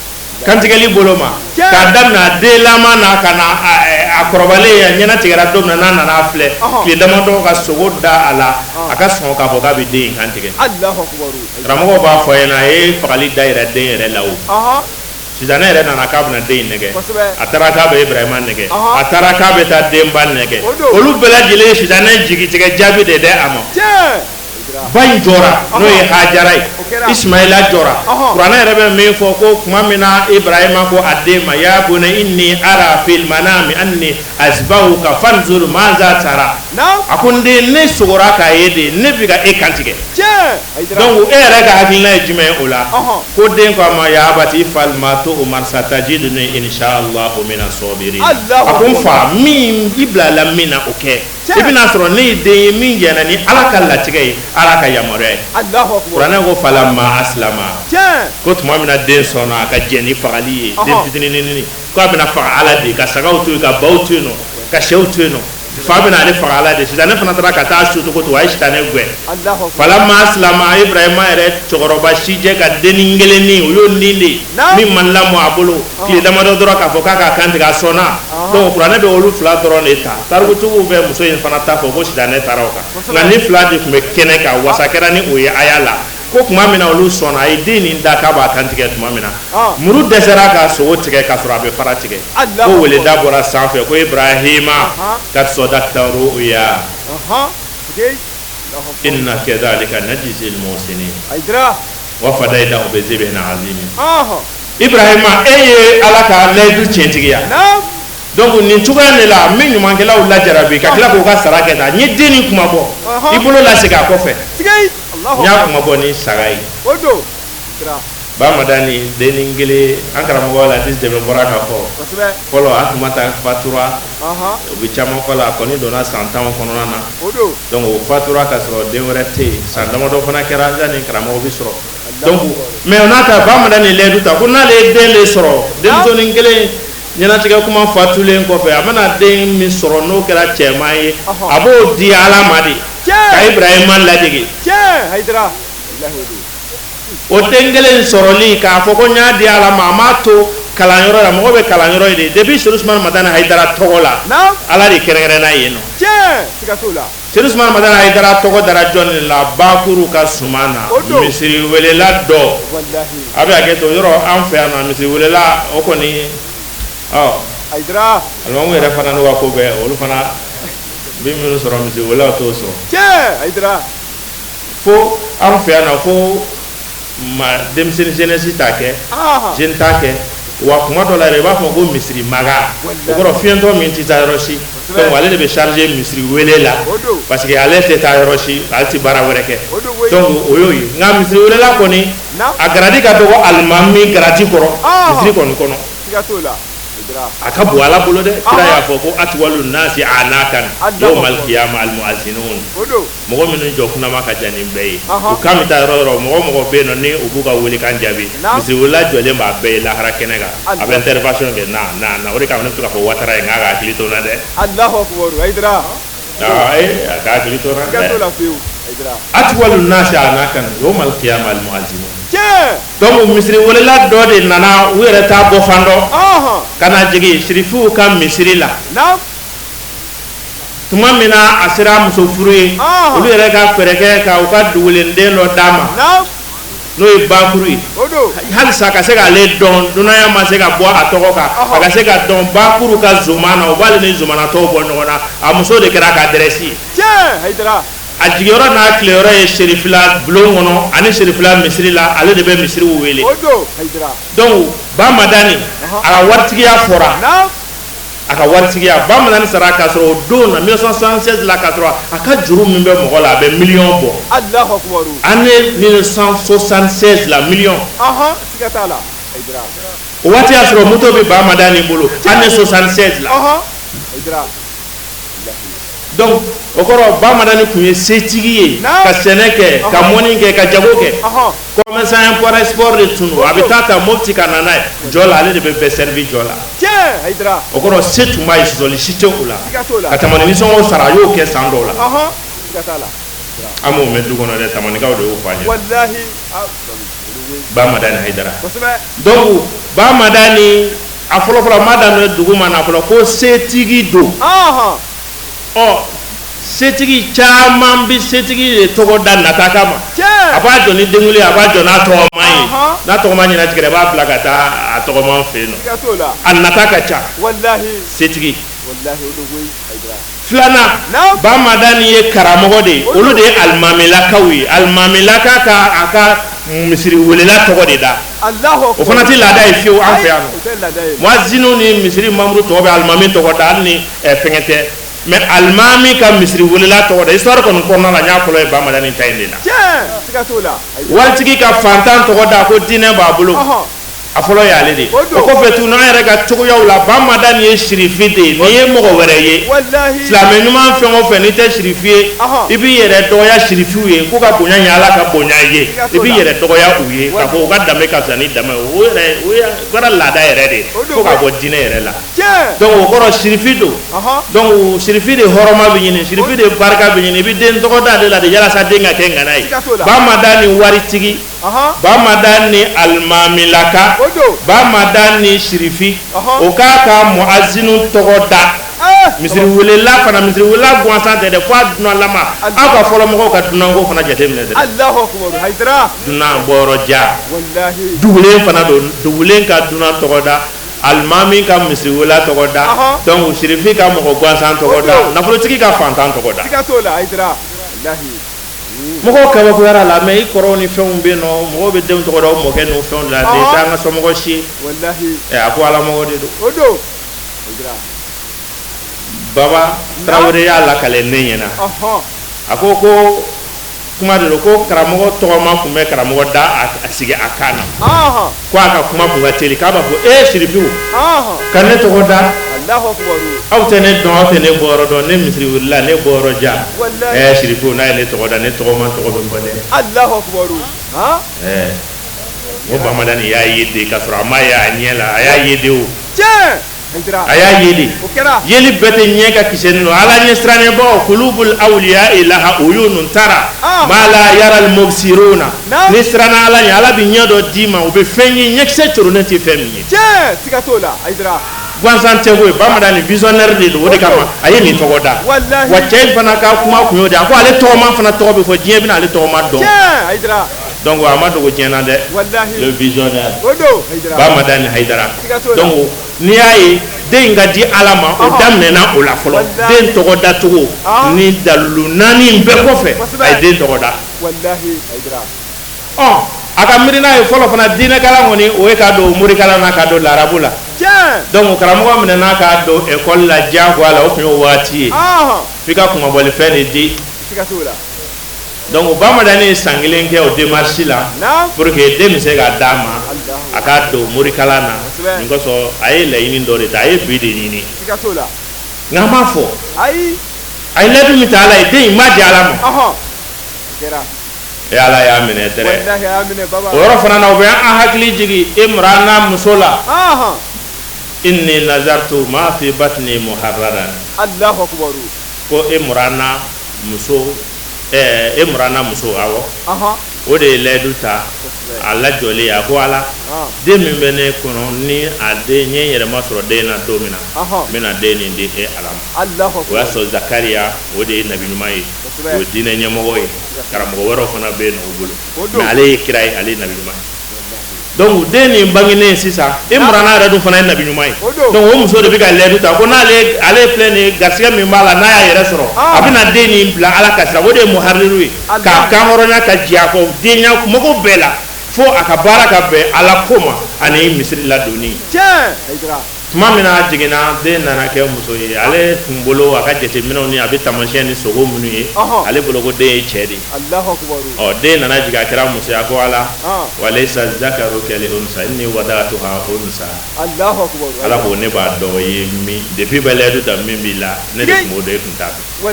kantigɛli bolo ma k'a daminɛ a denlama na ka na a kɔrɔbalen a ɲɛnatigɛra don min na n'a nana a filɛ tile damadɔ ka sogo da a la a ka sɔn k'a fɔ k'a bɛ den in kantigɛ karamɔgɔw b'a fɔ a ɲɛna a ye fagali da yɛrɛ den yɛrɛ la o sitanɛ yɛrɛ nana k'a bɛna den in nɛgɛ a taara k'a bɛ Ibrahima nɛgɛ a taara k'a bɛ taa denba nɛgɛ olu bɛɛ lajɛlen ye sitanɛ jigitigɛ jaabi de dɛ a ma Ba in jɔra, n'o ye Hajara ye, Ismaila jɔra. Kuranɛ yɛrɛ bɛ min fɔ ko tuma min na Ibrahima ko a den ma, ya bunayya inni ara fil manami anni azbahuka fanzur maza tara. A ko n den, ne sogora k'a ye de, ne bɛ ka e kantigɛ. Donc e yɛrɛ ka hakilina ye jumɛn ye o la? Ko den ko a ma, ya abati ifal ma tu'mar satajiduni insha Allahu mina sabirin. A ko n fa, min i bilala min na, o kɛ, i bɛna sɔrɔ ne ye den ye min jɛnna ni Ala ka latigɛ ye, Ala ka yamaruya ye. Kuranɛ ko falamma aslama, ko tuma min na den sɔnna a ka jɛn ni fagali ye, den fitinin ko a bɛna faga Ala de, ka sagaw to yen, ka baw to yen nɔ, ka sɛw to yen nɔ, fa bɛna ale faga Ala de. Sitanɛ fana taara ka taa su cogo to, a ye sitanɛ gɛn. Falamma aslama, Ibrahima yɛrɛ cɛkɔrɔba sijɛ ka dennin kelennin, o y'o nin de min man lamɔ a bolo tile damadɔ dɔrɔn, k'a fɔ k'a k'a kan tigɛ, a sɔnna. Donc kuranɛ bɛ olu fila dɔrɔn de ta. Tarikutigiw bɛ muso in fana ta fɔ ko sitanɛ taara o kan, nka ni fila de tun bɛ kɛnɛ kan, wasa kɛra ni o ye aya la. Ko tuma min na olu sɔnna, a ye den nin da k'a b'a kan tigɛ tuma min na, muru dɛsɛra ka sogo tigɛ k'a sɔrɔ a bɛ fara tigɛ, ko weleda bɔra sanfɛ ko Ibrahima kad sadakta ru'ya inna kadhalika najzil muhsinin wa fadaynahu bi zibhin azim. Ibrahima, e ye Ala ka layidu tiɲɛtigiya. Donc nin cogoya de la, n bɛ ɲumankɛlaw lajarabi ka tila k'u ka sara kɛ tan. N ye den nin kunmabɔ, i bolo lasegin a kɔfɛ, n y'a kunmabɔ ni saga ye. Ba Madani dennin kelen, an karamɔgɔ Ladisi Dɛmɛ bɔra k'a fɔ fɔlɔ, a tun ma taa fatura, o bɛ caman fɔ la, a kɔni donna san 10 kɔnɔna na. Donc o fatura ka sɔrɔ den wɛrɛ tɛ yen. San damadɔ fana kɛra yanni karamɔgɔ bɛ sɔrɔ. Donc mais o n'a ta, Ba Madani layidu ta ko n'ale ye den de sɔrɔ, denmusonin kelen ɲɛnatigɛ kuma fatulen kɔfɛ, a bɛna den min sɔrɔ, n'o kɛra cɛman ye, a b'o di Ala ma de, ka Ibrahima ladege. O den kelen sɔrɔli, k'a fɔ ko n y'a di Ala ma, a m'a to kalanyɔrɔ la. Mɔgɔ bɛ kalanyɔrɔ ye de depuis Sedu Usumani Madani Hayidara tɔgɔ la, Ala de kɛrɛnkɛrɛnna yen nɔ. Sedu Usumani Madani Hayidara tɔgɔ dara jɔn de la? Bakuru ka suman na, misiri welela dɔ. A bɛ hakɛ to yɔrɔ, an fɛ yan nɔ, misiri welela o kɔni, ɔ alimamu yɛrɛ fana n'u ka ko bɛɛ, olu fana bɛ minnu sɔrɔ, misiri welelaw t'o sɔrɔ. Fo an fɛ yan nɔ, fo ma denmisɛnnin jeunesse t'a kɛ, jeune t'a kɛ wa. Kuma dɔ la yɛrɛ, i b'a fɔ ko misiri maga, o kɔrɔ fiyɛntɔ min tɛ taa yɔrɔ si. Donc ale de bɛ chargé misiri wele la, parce que ale tɛ taa yɔrɔ si, ale tɛ baara wɛrɛ kɛ. Donc o y'o ye. Nka misiri welela kɔni, a garadi ka dɔgɔ alimami garadi kɔrɔ misiri kɔni kɔnɔ. A ka bon Ala bolo dɛ. Kira y'a fɔ ko atwalu nasi anakan yawmal qiyama al muazinun, mɔgɔ minnu jɔ kunnama ka jan ni bɛɛ ye, u kan bɛ taa yɔrɔ yɔrɔ, mɔgɔ mɔgɔ bɛ yen nɔ ni u b'u ka welekan jaabi, misiri welela jɔlen b'a bɛɛ ye lahara kɛnɛ kan, a bɛ intervention kɛ na na na. O de kama ne bɛ to k'a fɔ Watara ye n k'a ka hakili to n na dɛ. A ka hakili to n na dɛ. Atwalu nasi anakan yawmal qiyama al muazinun. Donc misiri welela dɔ de nana, u yɛrɛ t'a bɔ fan dɔn, ka na jigin sirifiw ka misiri la. Tuma min na a sera muso furu ye, olu yɛrɛ ka fɛɛrɛ kɛ ka u ka dugulenden dɔ d'a ma, n'o ye Bakuru ye. Halisa ka se k'ale dɔn, dunanya ma se ka bɔ a tɔgɔ kan, a ka se ka dɔn Bakuru ka zoman na, o b'ale ni zomanatɔw bɔ ɲɔgɔn na. A muso de kɛra a ka adresse ye. A jigiyɔrɔ n'a tileyɔrɔ ye Serifila bulon kɔnɔ ani Serifila misiri la, ale de bɛ misiriw wele. Donc Ba Madani, a ka waritigiya fɔra, a ka waritigiya. Ba Madani sara k'a sɔrɔ o don na 1976 la, k'a sɔrɔ a ka juru min bɛ mɔgɔ la, a bɛ miliyɔn bɔ. Année 1976 la, miliyɔn. O waati y'a sɔrɔ moto bɛ Ba Madani bolo, année 76 la. Donc o kɔrɔ, Ba Madani tun ye setigi ye, ka sɛnɛ kɛ, ka mɔni kɛ, ka jago kɛ. Commerçant import export de tun don. A bɛ taa ta Mopti ka na n'a ye jɔ la, ale de bɛ bɛɛ servi jɔ la. O kɔrɔ, se tun b'a ye, sɔsɔli si tɛ o la. Ka tamani nisɔngɔ sara, a y'o kɛ san dɔw la. An m'o mɛn du kɔnɔ dɛ, tamanikaw de y'o fɔ an ye. Ba Madani Hayidara. Donc Ba Madani, a fɔlɔfɔlɔ ma daminɛ dugu ma na fɔlɔ ko setigi don. Ɔ setigi caman bɛ setigi de tɔgɔ da nata kama. A b'a jɔ ni denkuli, a b'a jɔ n'a tɔgɔma ye. N'a tɔgɔma ɲɛnatigɛra, a b'a bila ka taa a tɔgɔma fɛ yen nɔ. A nata ka ca setigi. Filanan, Bamadani ye karamɔgɔ de ye, olu de ye alimamilakaw ye. Alimamilaka ka a ka misiri welela tɔgɔ de da. O fana tɛ laada ye fiyewu an fɛ yan nɔ. Muaziniw ni misiri mamuru tɔgɔ bɛ alimami tɔgɔ da, hali ni fɛngɛ tɛ. Mais alimami ka misiri welela tɔgɔ da, histoire kɔni kɔnɔna la, n y'a fɔlɔ ye Bamadani ta in de la. Waritigi ka fantan tɔgɔ da ko diinɛ b'a bolo. A fɔlɔ y'ale de. O kɔfɛ tun, an yɛrɛ ka cogoyaw la, Bamadani ye sirifi de ye. N'i ye mɔgɔ wɛrɛ ye, silamɛ ɲuman fɛn o fɛn, n'i tɛ sirifi ye, i b'i yɛrɛ dɔgɔya sirifiw ye k'u ka bonya ye Ala ka bonya ye. I b'i yɛrɛ dɔgɔya u ye k'a fɔ u ka danbe ka fisa ni danbe ye. O yɛrɛ, o kɛra laada yɛrɛ de ye fo ka bɔ diinɛ yɛrɛ la. Donc o kɔrɔ sirifi don. Donc sirifi de hɔrɔma bɛ ɲini, sirifi de barika bɛ ɲini. I bɛ den tɔgɔ da ale la de yalasa den ka kɛ ŋana ye. Bamadani waritigi, Bamadani alimamilaka, Bamadani sirifi, o k'a ka muazinu tɔgɔ da. Misiri welela fana, misiri welela gansan tɛ dɛ, fo a dunanlama. Aw ka fɔlɔ mɔgɔw ka dunanko fana jateminɛ dɛ. Dunan bɔyɔrɔ ja, dugulen fana don. Dugulen ka dunan tɔgɔ da, alimami ka misiri welela tɔgɔ da, donc sirifi ka mɔgɔ gansan tɔgɔ da, nafolotigi ka fantan tɔgɔ da. Mɔgɔw kabakoyara la, mais i kɔrɔw ni fɛnw bɛ yen nɔ, mɔgɔw bɛ denw tɔgɔ da u mɔkɛ n'u fɛnw de la. Den tɛ an ka somɔgɔ si ye. A ko Ala mɔgɔ de don. Baba Tarawele y'a lakale ne ɲɛna. A ko ko kuma de don ko karamɔgɔ tɔgɔma tun bɛ karamɔgɔ da a sigi a kan na, ko a ka kuma tun ka teli, k'a b'a fɔ e sirifiw ka ne tɔgɔ da, aw tɛ ne dɔn, aw tɛ ne bɔyɔrɔ dɔn, ne misiri welela, ne bɔyɔrɔ ja. Sirifiw, n'a ye ne tɔgɔ da, ne tɔgɔma tɔgɔ bɛ fɔ dɛ. N ko Bamadani y'a ye de k'a sɔrɔ a ma ye a ɲɛ la, a y'a ye de o. A y'a ye de. Yeli bɛɛ tɛ ɲɛ ka kisɛ ninnu. Ala ɲɛ sirannebagaw, kulubul awliya laha uyunun tara ma la yaral mubsiruna. Ni siranna Ala ɲɛ, Ala bɛ ɲɛ dɔ d'i ma, o bɛ fɛn ye ɲɛkisɛ coronnen tɛ fɛn min ye. Siga t'o la, Hayidara. Gansan tɛ koyi, Bamadani visionnaire de don, o de kama a ye nin tɔgɔ da. Wa cɛ in fana ka kuma kun y'o de ye, a ko ale tɔgɔma fana tɔgɔ bɛ fɔ, diɲɛ bɛna ale tɔgɔma dɔn. Donc a ma dogo diɲɛ na dɛ, le visionnaire Bamadani Hayidara. Donc n'i y'a ye den in ka di Ala ma, o daminɛna o la fɔlɔ. Den tɔgɔ dacogo ni dalilu naani in bɛɛ kɔfɛ, a ye den tɔgɔ da. Ɔ a ka miirina ye fɔlɔ fana, diinɛkalan kɔni, o ye ka don morikalan na, ka don larabu la. Donc karamɔgɔ minɛna k'a don ekɔli la diyagoya la, o tun y'o waati ye, f'i ka kunmabɔlifɛn de di. Donc Bamadani ye san kelen kɛ o démarche la pour que den bɛ se ka d'a ma, a ka don morikalan na. Nin kosɔn a ye laɲini dɔ de ta, a ye bi de ɲini, nka a m'a fɔ. A ye layidu min ta Ala ye, den in m'a di Ala ma. E Ala y'a minɛ dɛrɛ. O yɔrɔ fana na, o bɛ an hakili jigin Imrana muso la. Inni nazartu ma fi batni muharraran. Ko Imrana muso, Imrana muso, awɔ, o de ye layidu ta a lajɔlen. A ko Ala, den min bɛ ne kɔnɔ, ni a den n ye n yɛrɛ ma sɔrɔ den na don min na, n bɛna den nin di e Ala ma. O y'a sɔrɔ Zakariya, o de ye nabi ɲuman ye, o ye diinɛ ɲɛmɔgɔ ye. Karamɔgɔ wɛrɛw fana bɛ yen nɔ o bolo, mais ale ye kira ye, ale ye nabi ɲuman ye. Donc den nin bangenen sisan, Imrana yɛrɛ dun fana ye nabi ɲuman ye. Donc o muso de bɛ ka layidu ta ko n'ale ale filɛ nin ye, garisɛgɛ min b'a la, n'a y'a yɛrɛ sɔrɔ, a bɛna den nin bila Ala ka sira. O de ye muhariru ye, k'a kan hɔrɔnya ka jɛ a kɔ denya mago bɛɛ la, fo a ka baara ka bɛn Ala ko ma ani misiri ladonni. Tuma min na a jiginna, den nana kɛ muso ye. Ale tun bolo, a ka jateminɛw ni a bɛ taamasiyɛn ni sogo minnu ye, ale bolo ko den ye cɛ de ye. Ɔ den nana jigin, a kɛra muso ye. A ko Ala, walayisa zakaru kal unsa inni wadatuha unsa. Ala ko ne b'a dɔn i ye min depuis bɛ layidu ta min b'i la, ne de tun b'o dɔn, e tun t'a dɔn.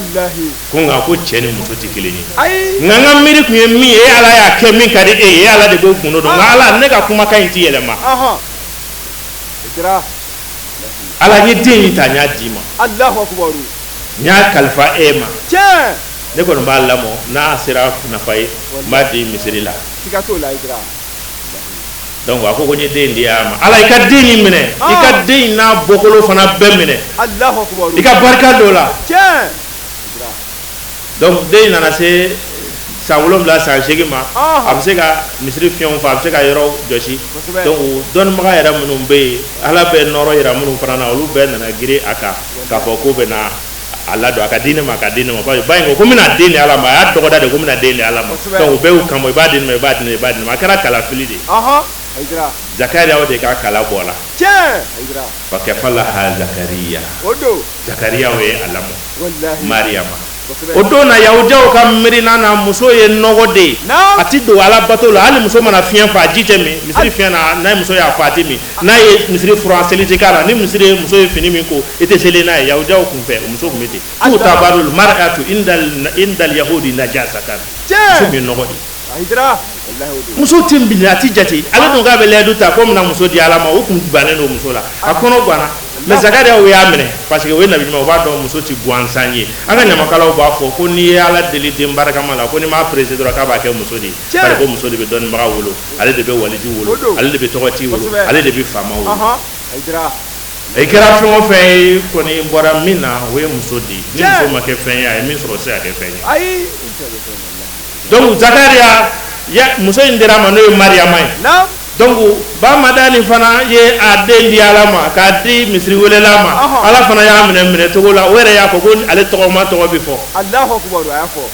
Ko nka ko cɛ ni muso tɛ kelen ye, nka n ka miiri tun ye min ye, e Ala y'a kɛ min ka di e ye, e Ala de b'o gundo dɔn. Nka Ala, ne ka kumakan in tɛ yɛlɛma. Ala, n ye den in ta, n y'a d'i ma, n y'a kalifa e ma. Ne kɔni b'a lamɔ, n'a sera nafa ye, n b'a di misiri la. Donc a ko ko n ye den di a ma. Ala, i ka den in minɛ, i ka den in n'a bɔkolo fana bɛɛ minɛ, i ka barika don la. Donc den nana se san 7, san 8 ma, a bɛ se ka misiri fiɲɛw fa, a bɛ se ka yɔrɔ jɔsi. Donc dɔnnibaga yɛrɛ minnu bɛ yen, Ala bɛ nɔrɔ yira minnu fana na, olu bɛɛ nana girin a kan k'a fɔ k'u bɛ na a ladon, a ka di ne ma, a ka di ne ma. Ba in ko ko n bɛna den di Ala ma, a y'a dɔgɔda de ko n bɛna den di Ala ma. Donc o bɛɛ y'u kan bɔ, i b'a di ne ma, i b'a di ne ma, i b'a di ne ma. A kɛra kalafili de ye. Zakariya o de ka kala bɔra. Tiɲɛ. Wa kafalaha Zakariya. O don. Zakariya o ye a lamɔ. Walahi. Mariyama. O don na yahudiyaw ka miirina na muso ye nɔgɔ de ye. A ti don ala bato la, hali muso mana fiɲɛ fa a ji tɛ min, misiri fiɲɛ na n'a ye muso y'a fa a ti min, n'a ye misiri furan seli ti k'a la, ni misiri ye muso ye fini min ko i tɛ seli n'a ye yahudiyaw kun fɛ o muso tun bɛ ten. Tu'tabarul mar'atu indal yahudi najasatan. Muso tun ye nɔgɔ de ye. Muso tɛ minɛ, a tɛ jate. Ale dun k'a bɛ layidu ta ko bɛna muso di ala ma, o tun bannen don muso la, a kɔnɔ ganna. Mais Zakariya o y'a minɛ parce que o ye nabi ɲuman, o b'a dɔn muso tɛ gansan ye. An ka ɲamakalaw b'a fɔ ko n'i ye ala deli den barikama la, ko n'i m'a pressé dɔrɔn k'a b'a kɛ muso de ye, bari ko muso de bɛ dɔnnibaga wolo, ale de bɛ waliju wolo, ale de bɛ tɔgɔtigi wolo, ale de bɛ faama wolo. I kɛra fɛn o fɛn ye kɔni bɔra min na, o ye muso de ye. Ni muso ma kɛ fɛn ye, a ye min sɔrɔ o tɛ se ka kɛ fɛn ye. Donc Zakariya ya muso in dira a ma, n'o ye Mariyama ye. Donc ba Madani fana ye a den di Ala ma k'a di misiri welela ma. Ala fana y'a minɛ minɛ cogo la, o yɛrɛ y'a fɔ ko ale tɔgɔma tɔgɔ bɛ fɔ. Alahu akubaru, a y'a fɔ.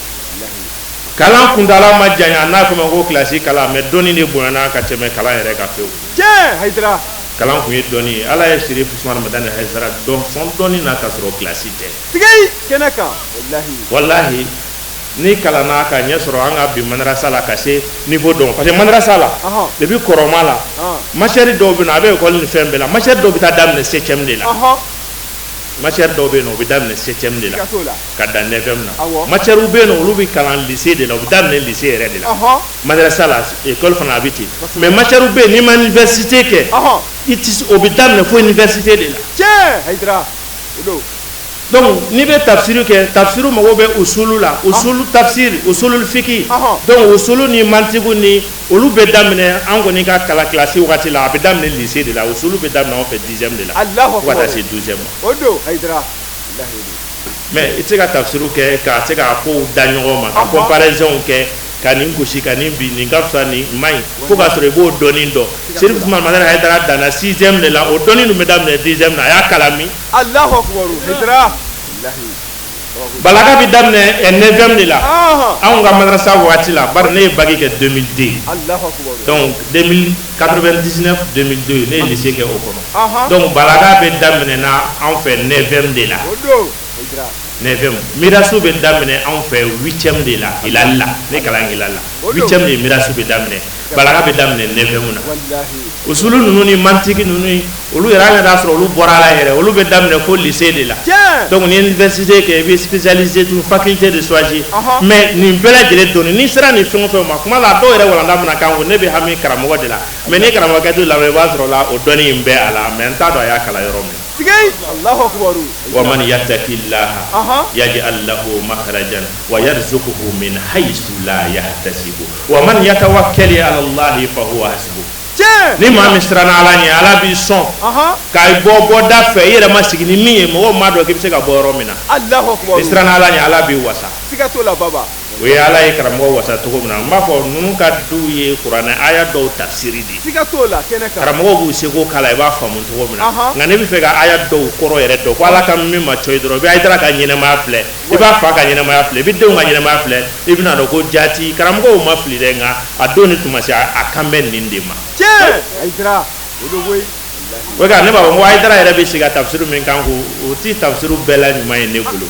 Kalan kuntaala ma janya, n'a fɔ ma ko kilasi kalan, mais dɔnni de bonyana ka tɛmɛ kalan yɛrɛ kan fewu. Tiɲɛ, Hayidara. Kalan kun ye dɔnni ye. Ala ye Sirifu Usumani Madani Hayidara dɔn sɔn dɔnni na ka sɔrɔ kilasi tɛ. Tigɛyi kɛnɛ kan, walahi. Walahi. N'i kalanna ka ɲɛ sɔrɔ an ka bi madarasa la ka se niveau dɔ parce que madarasa la depuis kɔrɔma la matière dɔw bɛ na, a bɛ école ni fɛn bɛɛ la, matière dɔw bɛ taa daminɛ septième de la, matière dɔw bɛ yen nɔ, o bɛ daminɛ septième de la ka dan neuvième na. Matière bɛ yen nɔ, olu bɛ kalan lycée de la, u bɛ daminɛ lycée yɛrɛ de la. Madarasa la, école fana a bɛ ten, mais matière bɛ yen, n'i ma université kɛ, i tɛ, o bɛ daminɛ fo université de la. Tiɲɛ, Hayidara, o don. Donc n'i bɛ tafsiri kɛ, tafsiri mago bɛ usulu la, usulu tafsir, usulul fiki. Donc usulu ni mantiku ni olu bɛ daminɛ an kɔni ka kalan kilasi wagati la, a bɛ daminɛ lycée de la, usulu bɛ daminɛ anw fɛ dixième de la fo ka taa se douzième ma. O don, Hayidara. Mais i tɛ se ka tafsiri kɛ ka se ka kow da ɲɔgɔn ma, ka comparaison kɛ, ka nin gosi ka nin bin, nin ka fisa, nin man ɲi, fo k'a sɔrɔ i b'o dɔnni dɔn. Sirifu Usumani Madani Hayidara danna sixième de la, o dɔnni dun bɛ daminɛ dixième na, a y'a kalan min? Alahu akubaru, Hayidara. Balaga bɛ daminɛ neuvième de la anw ka madarasa waati la, bari ne ye bac kɛ 2002. Alahu akubaru. Donc 2099 2002 ne ye lycée kɛ o kɔnɔ. Donc balaga bɛ daminɛ na anw fɛ neuvième de la. O don, Hayidara. Neuvième. Mirasu bɛ daminɛ anw fɛ huitième de la, Hilal la, ne kalan Hilal la. Huitième de mirasu bɛ daminɛ, balaga bɛ daminɛ neuvième na. Usulu ninnu ni mantiki ninnu, olu yɛrɛ an yɛrɛ y'a sɔrɔ olu bɔra a la yɛrɛ, olu bɛ daminɛ fo lycée de la. Donc ni université kɛ, i bɛ spécialisé tun faculté de choisir. Mais nin bɛɛ lajɛlen dɔnni, n'i sera nin fɛn o fɛn ma, kuma la dɔw yɛrɛ walanda bɛna k'an kun, ne bɛ hami karamɔgɔ de la, mais ni karamɔgɔkɛ t'u lamɛn, i b'a sɔrɔ la o dɔnni in bɛ a la, mais n t'a dɔn a y'a kalan yɔrɔ min. Allahu akubaru. Wa man yattaqillaha yaj'al lahu makhrajan wa yarzuquhu min haythu la yahtasibu wa man yatawakkal ala Allahi fa huwa hasbuh. Ni maa min siranna Ala ɲɛ, Ala b'i sɔn k'a bɔ bɔda fɛ i yɛrɛ ma sigi ni min ye, mɔgɔw m'a dɔn k'i bɛ se ka bɔ yɔrɔ min na. Allahu akubaru. Ni siranna Ala ɲɛ, Ala b'i wasa. Siga t'o la baba. O ye Ala ye karamɔgɔ wasa cogo min na, n b'a fɔ ninnu ka du ye kuranɛ aya dɔw tafsiri de ye. Siga t'o la kɛnɛ kan. Karamɔgɔw b'u seko k'a la, i b'a faamu cogo min na. Nka n'i bɛ fɛ ka aya dɔw kɔrɔ yɛrɛ dɔn, ko Ala ka min ma cɔyi dɔrɔn, i bɛ Hayidara ka ɲɛnɛmaya filɛ, i b'a fa ka ɲɛnɛmaya filɛ, i bɛ denw ka ɲɛnɛmaya filɛ, i bɛna dɔn ko jaati karamɔgɔw ma fili dɛ, nka a don ni tuma se a kan bɛ nin de ma. Tiɲɛ, Hayidara, o don koyi. O ne b'a fɔ ko Hayidara yɛrɛ bɛ sigi ka tafsiru min kan ko o ti tafsiru bɛɛ la ɲuman ye ne bolo.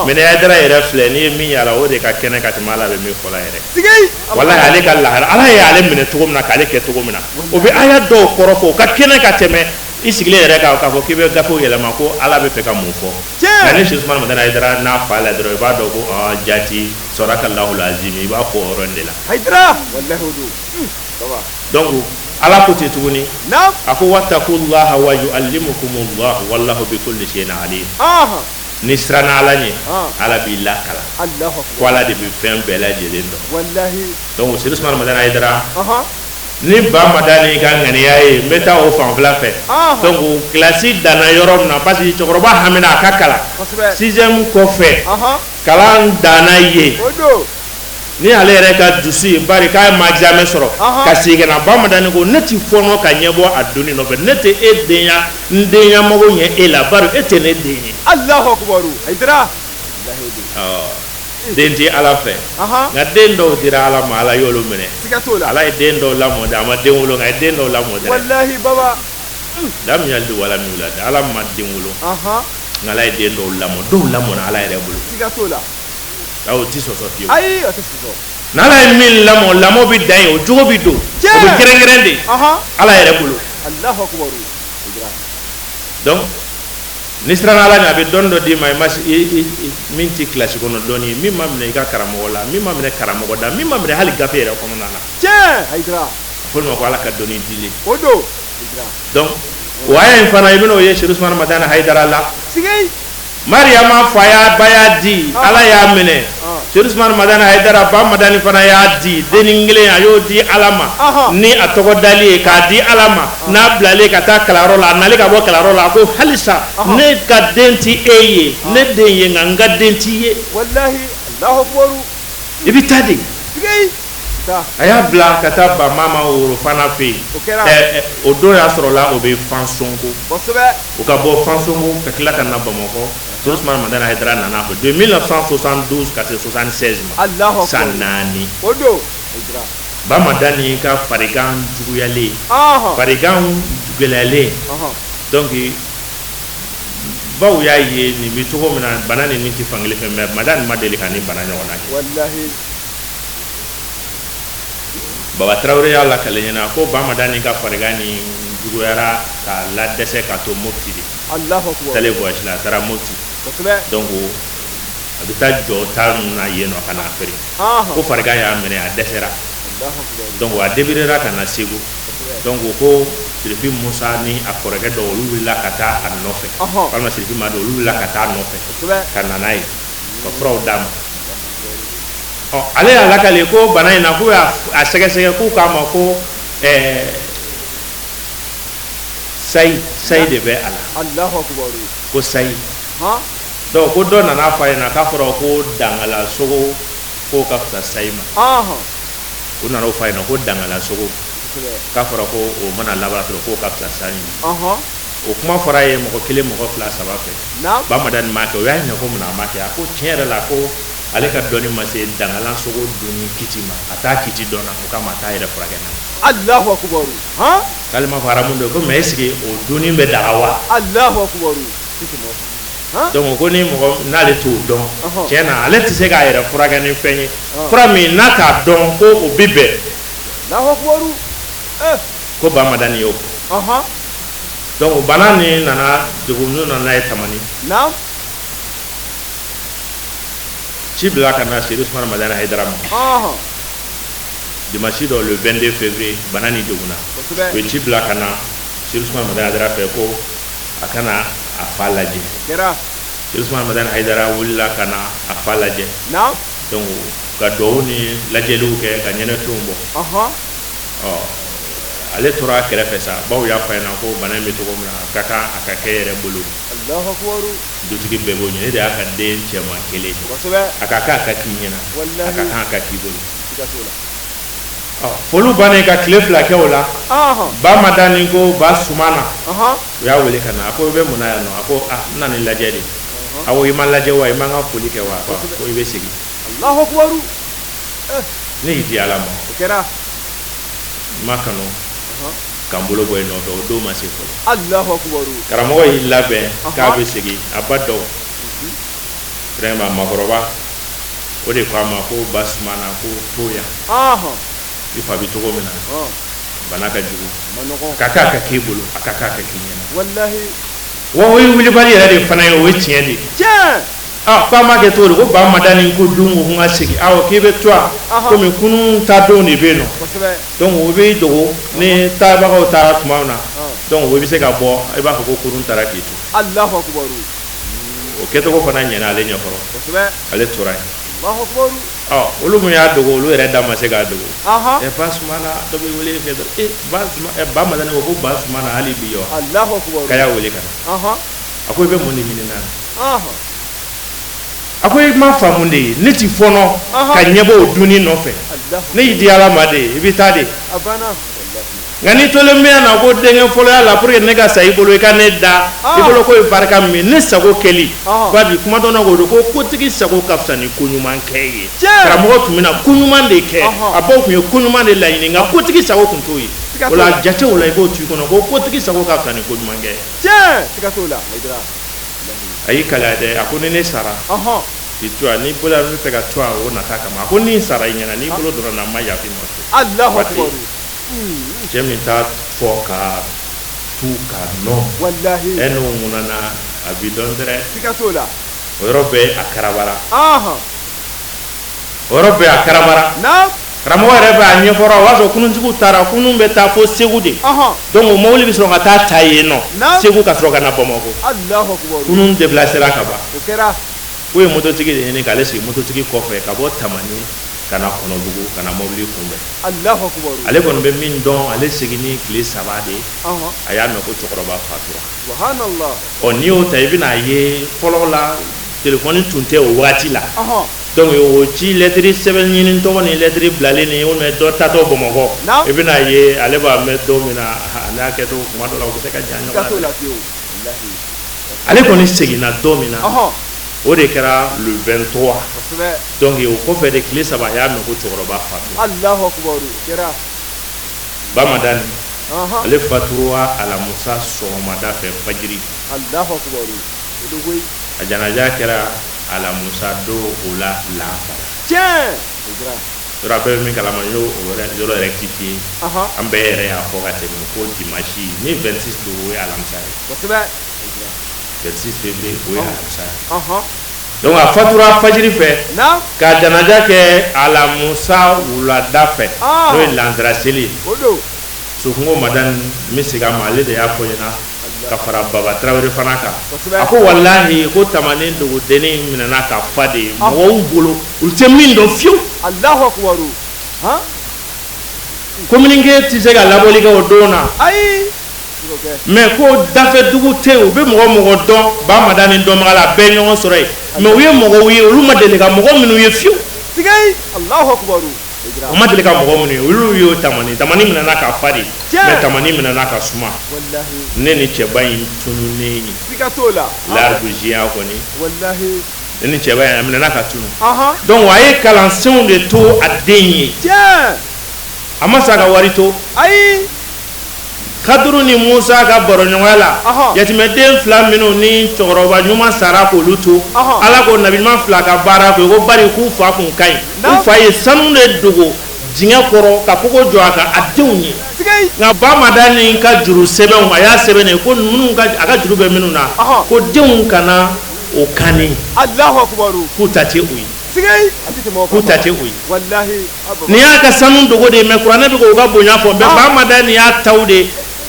Mais ni Hayidara yɛrɛ filɛ, n'i ye min y'a la, o de ka kɛnɛ ka tɛmɛ Ala bɛ min fɔ la yɛrɛ. Walahi ale ka lahala, Ala ye ale minɛ cogo min na k'ale kɛ cogo min na, o bɛ aya dɔw kɔrɔ fɔ o ka kɛnɛ ka tɛmɛ i sigilen yɛrɛ kan k'a fɔ k'i bɛ gafew yɛlɛma ko Ala bɛ fɛ ka mun fɔ. Nka ni Sirifu Usumani Madani Hayidara n'a fa la dɔrɔn, i b'a dɔn ko jaati sadakalahul azim, i b'a fɔ o yɔrɔ in de la. Hayidara, walahi o don. Donc Ala ko ten tuguni, a ko wattaqullaha wa yuallimukumullahu wallahu bi kulli shay'in alim. Ni siranna Ala ɲɛ, Ala b'i lakalan, ko Ala de bɛ fɛn bɛɛ lajɛlen dɔn. Donc Sirifu Usumani Madani Hayidara, ni ba Madani ka ŋaniya ye, n bɛ taa o fanfɛla fɛ. Donc kilasi danna yɔrɔ min na, parce que cɛkɔrɔba hamina a ka kalan sixième kɔfɛ, kalan danna yen. Ni ale yɛrɛ ka dusu ye, bari k'a ma examen sɔrɔ, ka segin ka na, ba Madani ko ne ti fɔɔnɔ ka ɲɛbɔ a donni nɔfɛ, ne tɛ e denya, n denya mago ɲɛ e la, bari e tɛ ne den ye. Alahu akubaru, Hayidara. Den tɛ Ala fɛ, nka den dɔw dira Ala ma, Ala y'olu minɛ. Siga t'o la. Ala ye den dɔw lamɔ dɛ, a ma den wolo, nka a ye den dɔw lamɔ dɛ. Walahi baba. Lam yalid walam yulad, Ala ma den wolo, nka Ala ye den dɔw lamɔ, dɔw lamɔna Ala yɛrɛ bolo. Siga t'o la. O tɛ sɔsɔ fiyewu. Ayi, o tɛ sɔsɔ. N'Ala ye min lamɔ, lamɔ bɛ dan yen, o jogo bɛ don, o bɛ kɛrɛnkɛrɛn de Ala yɛrɛ bolo. Alahu akubaru. Donc n'i siranna Ala ɲɛ, a bɛ dɔnni dɔ d'i ma, i ma min tɛ kilasi kɔnɔ dɔnni ye, min ma minɛ i ka karamɔgɔ la, min ma minɛ karamɔgɔ da, min ma minɛ hali gafe yɛrɛ kɔnɔna na. Tiɲɛ, Hayidara. A fɔ o ma ko Ala ka dɔnni dilen. O don. Donc o aya in fana, i bɛn'o ye Sedu Usumani Madani Hayidara la. Sigi. Mariyama fa y'a ba y'a di, Ala y'a minɛ. Sedu Usumani Madani Hayidara ba Madani fana y'a di, dennin kelen a y'o di Ala ma ni a tɔgɔ dali ye, k'a di Ala ma n'a bilalen ka taa kalanyɔrɔ la, a nalen ka bɔ kalanyɔrɔ la, a ko halisa ne ka den ti e ye, ne den ye, nka n ka den t'i ye. Walahi, Alahu akubaru. I bɛ taa de. Sigi. A y'a bila ka taa ba mama Worofana fɛ yen. O kɛra. O don y'a sɔrɔ la o bɛ Fansonko. Kosɛbɛ. O ka bɔ Fansonko ka tila ka na Bamakɔ. Sedu Usumani Madani Hayidara nana fɛ de 1972 ka se 76 ma. Alahu akubaru. San 4. O don. Ba Madani ka farigan juguyalen. Farigan gɛlɛyalen. Donc baw y'a ye nin bɛ cogo min na, bana nin tɛ fankelen fɛ, mais Madani ma deli ka nin bana ɲɔgɔnna kɛ. Walahi. Baba Tarawele y'a lakale ɲɛna ko Ba Madani ka farigan nin juguyara k'a ladɛsɛ k'a to Mopti de. Alahu akubaru. Taalen voyage la, a taara Mopti. Kosɛbɛ. Donc a bɛ taa jɔ ta ninnu na yen nɔ ka n'a feere. Ko farigan y'a minɛ, a dɛsɛra. Donc a débrouillera ka na Segu. Donc ko Sirifi Musa ni a kɔrɔkɛ dɔw, olu wulila ka taa a nɔfɛ. Walima Sirifi Madu, olu wulila ka taa a nɔfɛ. Ka na n'a ye ka furaw d'a ma. Ɔ, ale y'a lakale ko bana in na, k'u y'a sɛgɛsɛgɛ, k'u k'a ma ko sayi, sayi de bɛ a la. Alahu akubaru. Ko sayi. Donc ko dɔ nana f'a ɲɛna k'a fɔra ko dangala sogo k'o ka fisa sayi ma. U nana o f'a ɲɛna ko dangala sogo, k'a fɔra ko o mana laban sɔrɔ k'o ka fisa sayi ma. O kuma fɔra a ye mɔgɔ kelen, mɔgɔ fila, saba fɛ. Ba Madani m'a kɛ, o y'a ɲininka ko mun na a m'a kɛ. A ko tiɲɛ yɛrɛ la, ko ale ka dɔnni ma se dangalan sogo dunni kiti ma, a t'a kiti dɔn na, o kama a t'a yɛrɛ furakɛ n'a ye. Alahu akubaru. K'ale ma fɔ haramu don ko, mais est ce que o dunni bɛ daga wa? Alahu akubaru. Donc ko ni mɔgɔ n'ale t'o dɔn, tiɲɛ na ale tɛ se k'a yɛrɛ furakɛ ni fɛn ye, fura min n'a t'a dɔn ko o bɛ bɛn. Alahu akubaru. Ko Ba Madani y'o fɔ. Donc bana nin nana degun, n'u nana ye Tamani. Naam. Ci bila ka na Sedu Usumani Madani Hayidara ma. Dimanche dɔ, le 22 février, bana nin degunna. U ye ci bila ka na Sedu Usumani Madani Hayidara fɛ ko a ka na a fa lajɛ. Sedu Usumani Madani Hayidara wulila ka na a fa lajɛ. Donc ka duwawu ni lajɛliw kɛ, ka ɲɛnɛfinw bɔ. Ɔ, ale tora a kɛrɛfɛ sa, baw y'a fɔ a ɲɛna ko bana in bɛ cogo min na, a ka kan a ka kɛ yɛrɛ bolo. Dutigi bɛɛ b'o ɲini, e de y'a ka den cɛman kelen ye. A ka kan a ka k'i ɲɛna, a ka kan a ka k'i bolo. Ɔ, foliw bannen ka tile 2 kɛ o la, Ba Madani ko Ba Sumana, u y'a wele ka na, a ko i bɛ mun na yan nɔ? A ko ah, n nana i lajɛ de. A ko i ma lajɛ wa, i ma n ka foli kɛ wa? Ko i bɛ segin. Alahu akubaru. Ne y'i di Ala ma. O kɛra. N ma kanu k'an bolo bɔ i nɔfɛ, o don ma se fɔlɔ. Alahu akubaru. Karamɔgɔ y'i labɛn k'a bɛ segin, a ba dɔw vraiment makɔrɔba o de ko a ma ko Ba Sumana, ko to yan, i fa bɛ cogo min na, bana ka jugu, ka kan ka k'i bolo, a ka kan ka k'i ɲɛna. Walahi. Wa o ye wulibali yɛrɛ de fana ye, o ye tiɲɛ de ye. Tiɲɛ. Ah, k'a ma kɛ cogo di? Ko Ba Madani ko dun ko n ka segin, awɔ, k'i bɛ to yan komi kunun ta don de bɛ yen nɔ. Donc o b'i dogo ni taabagaw taara tuma min na, donc o bɛ se ka bɔ, i b'a fɔ ko kurun taara k'i to. Alahu akubaru. O kɛcogo fana ɲɛna ale ɲɛkɔrɔ. Ale tora yen. Alahu akubaru. Ɔ, olu mun y'a dogo, olu yɛrɛ da ma se k'a dogo. Ɛ, Ba Sumana, dɔ bɛ wele kɛ dɔrɔn, e Ba Suma, ɛ, Ba Madani ko ko Ba Sumana hali bi wa? Alahu akubaru. K'a y'a wele ka na. A ko i bɛ mun de ɲini na? A ko i ma faamu de ye, ne ti fɔnɔ ka ɲɛbɔ o dunni nɔfɛ, ne y'i di Ala ma de, i bɛ taa de. A banna. Nka n'i tolen bɛ yan na ko denkɛ fɔlɔya la pour que ne ka sa i bolo i ka ne da i bolo ko ye barika min ne sago kɛli babi kuma dɔn ko don ko kotigi sago ka fisa ni ko ɲuman kɛ ye. Karamɔgɔ tun bɛna ko ɲuman de kɛ, a baw tun ye ko ɲuman de laɲini, nka kotigi sago tun t'o ye. O la jate o la i b'o to i kɔnɔ ko kotigi sago ka fisa ni ko ɲuman kɛ. Siga t'o la. A y'i kali dɛ, a ko ni ne sara k'i to yan, n'i bolo n bɛ fɛ ka to yan o nata kama, a ko ni n sara i ɲɛna n'i bolo donna n na n ma yafa i ma. Alahu akibaru. Cɛ min t'a fɔ ka tu ka nɔ. Walahi. E n'o ŋunana a b'i dɔn dɛrɛ. Siga t'o la. O yɔrɔ bɛɛ a karabara. O yɔrɔ bɛɛ a karabara. Naam. Karamɔgɔ yɛrɛ bɛ a ɲɛfɔra, o y'a sɔrɔ kununtigiw taara, kunun bɛ taa fo Segu de. Donc o mobili bɛ sɔrɔ ka taa ta yen nɔ. Segu ka sɔrɔ ka na Bamakɔ. Alahu akibaru. Kunun déplacera ka ban. O kɛra. K'u ye mototigi de ɲini k'ale sigi mototigi kɔfɛ ka bɔ Tamani ka na Kɔnɔbugu ka na mobili kunbɛn. Alahu akibaru. Ale kɔni bɛ min dɔn, ale seginni tile 3 de. A y'a mɛn ko cɛkɔrɔba fatura. Subhanallah. Ɔ n'i y'o ta i bɛna ye fɔlɔ la téléphone tun tɛ o waati la. Donc o ci lɛtiri sɛbɛn ɲini tɔgɔ ni lɛtiri bilalen ni ou bien dɔ tatɔ Bamakɔ. I bɛna ye ale b'a mɛn don min na a n'a kɛcogo kuma dɔ la u bɛ se ka jan ɲɔgɔn na. Ale kɔni seginna don min na. O de kɛra le 23. Donc o kɔfɛ de tile 3 a y'a mɛn ko cɛkɔrɔba fatura. Alahu akibaru. Kɛra. Bamadani. Ale fatura alamusa sɔgɔmada fɛ fajiri. Alahu akibaru. O de koyi. A janaja kɛra alamusa don o la lansara. Tiɲɛ. Yɔrɔ a bɛɛ bɛ min kalama n y'o yɔrɔ rectifier. An bɛɛ yɛrɛ y'a fɔ ka tɛmɛ ko dimanche ni 26 don o ye alamisa ye. Kosɛbɛ. 26 février o ye alamisa ye. Donc a fatura fajiri fɛ. Ka janaja kɛ alamusa wulada fɛ. N'o ye lansara seli ye. O don. Sokunko Madani n bɛ segin a ma, ale de y'a fɔ ɲɛna ka fara Baba Tarawele fana kan. A ko walahi ko Tamani dogodennin minɛna ka fa de ye mɔgɔw bolo u tɛ min dɔn fiyewu. Alahu akibaru. Communiqué tɛ se ka labɔli kɛ o don na. Ayi. Mais ko dafɛ dugu tɛ yen, u bɛ mɔgɔ mɔgɔ dɔn Bamadani dɔnbaga la, bɛɛ ɲɔgɔn sɔrɔ yen. Mais u ye mɔgɔw ye olu ma deli ka mɔgɔ minnu ye fiyewu. Sigei. Alahu akibaru. U ma deli ka mɔgɔ minnu ye olu y'o Tamani. Tamani minɛna ka fa de. Mais Tamani minɛna ka suma. Ne ni cɛba in tununnen ye. Siga t'o la. Largoziya kɔni. Walahi. Ne ni cɛba in a minɛna ka tunu. Donc a ye kalansenw de to a den ye. Tiɲɛ. A ma sa ka wari to. Ayi. Kaduru ni Musa ka baroɲɔgɔnya la, yatimɛden 2 minnu ni cɛkɔrɔba ɲuman sara k'olu to, Ala ko nabi ɲuman 2 ka baara ko ko bari k'u fa kun ka ɲi, u fa ye sanu de dogo dingɛ kɔrɔ ka kogo jɔ a kan a denw ye. Nka Bamadani ka juru sɛbɛnw a y'a sɛbɛn de ko minnu ka a ka juru bɛ minnu na, ko denw kana o kani. Alahu akibaru. K'u ta tɛ o ye. K'u ta tɛ o ye. Walahi. Nin y'a ka sanu dogo de ye, mais kuranɛ bɛ k'o ka bonya fɔ, mais Bamadani y'a taw de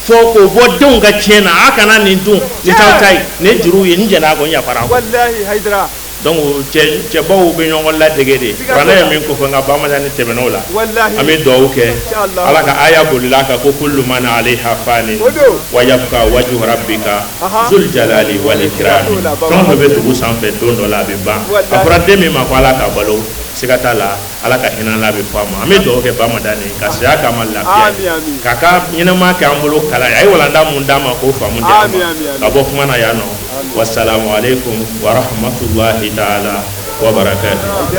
fɔ k'o bɔ denw ka tiɲɛ na, a kana nin dun, nin t'aw ta ye, nin ye juruw ye, n jɛn'a kɔ, n yafara a kɔ. Walahi Hayidara. Donc cɛbaw bɛ ɲɔgɔn ladege de. Kuranɛ ye min ko fɔ, nka Bamadani tɛmɛn'o la. Walahi. An bɛ dugawu kɛ Ala ka aya bolila kan ko kullu man alayha fanin wa yabqa wajhu rabbika zul jalali wal ikram. Fɛn o fɛn bɛ dugu sanfɛ don dɔ la a bɛ ban. A fɔra den min ma ko Ala ka balo, siga t'a la Ala ka hinɛ la bɛ fɔ a ma. An bɛ dugawu kɛ Bamadani ka saya k'a ma lafiya ye, k'a ka ɲɛnama kɛ an bolo kalan ye. A ye walanda mun d'an ma k'o faamu di an ma. Ka bɔ kuma na yan nɔ. Wassalamu alaikum wa rahmatullahi ta'ala wa barakatuh.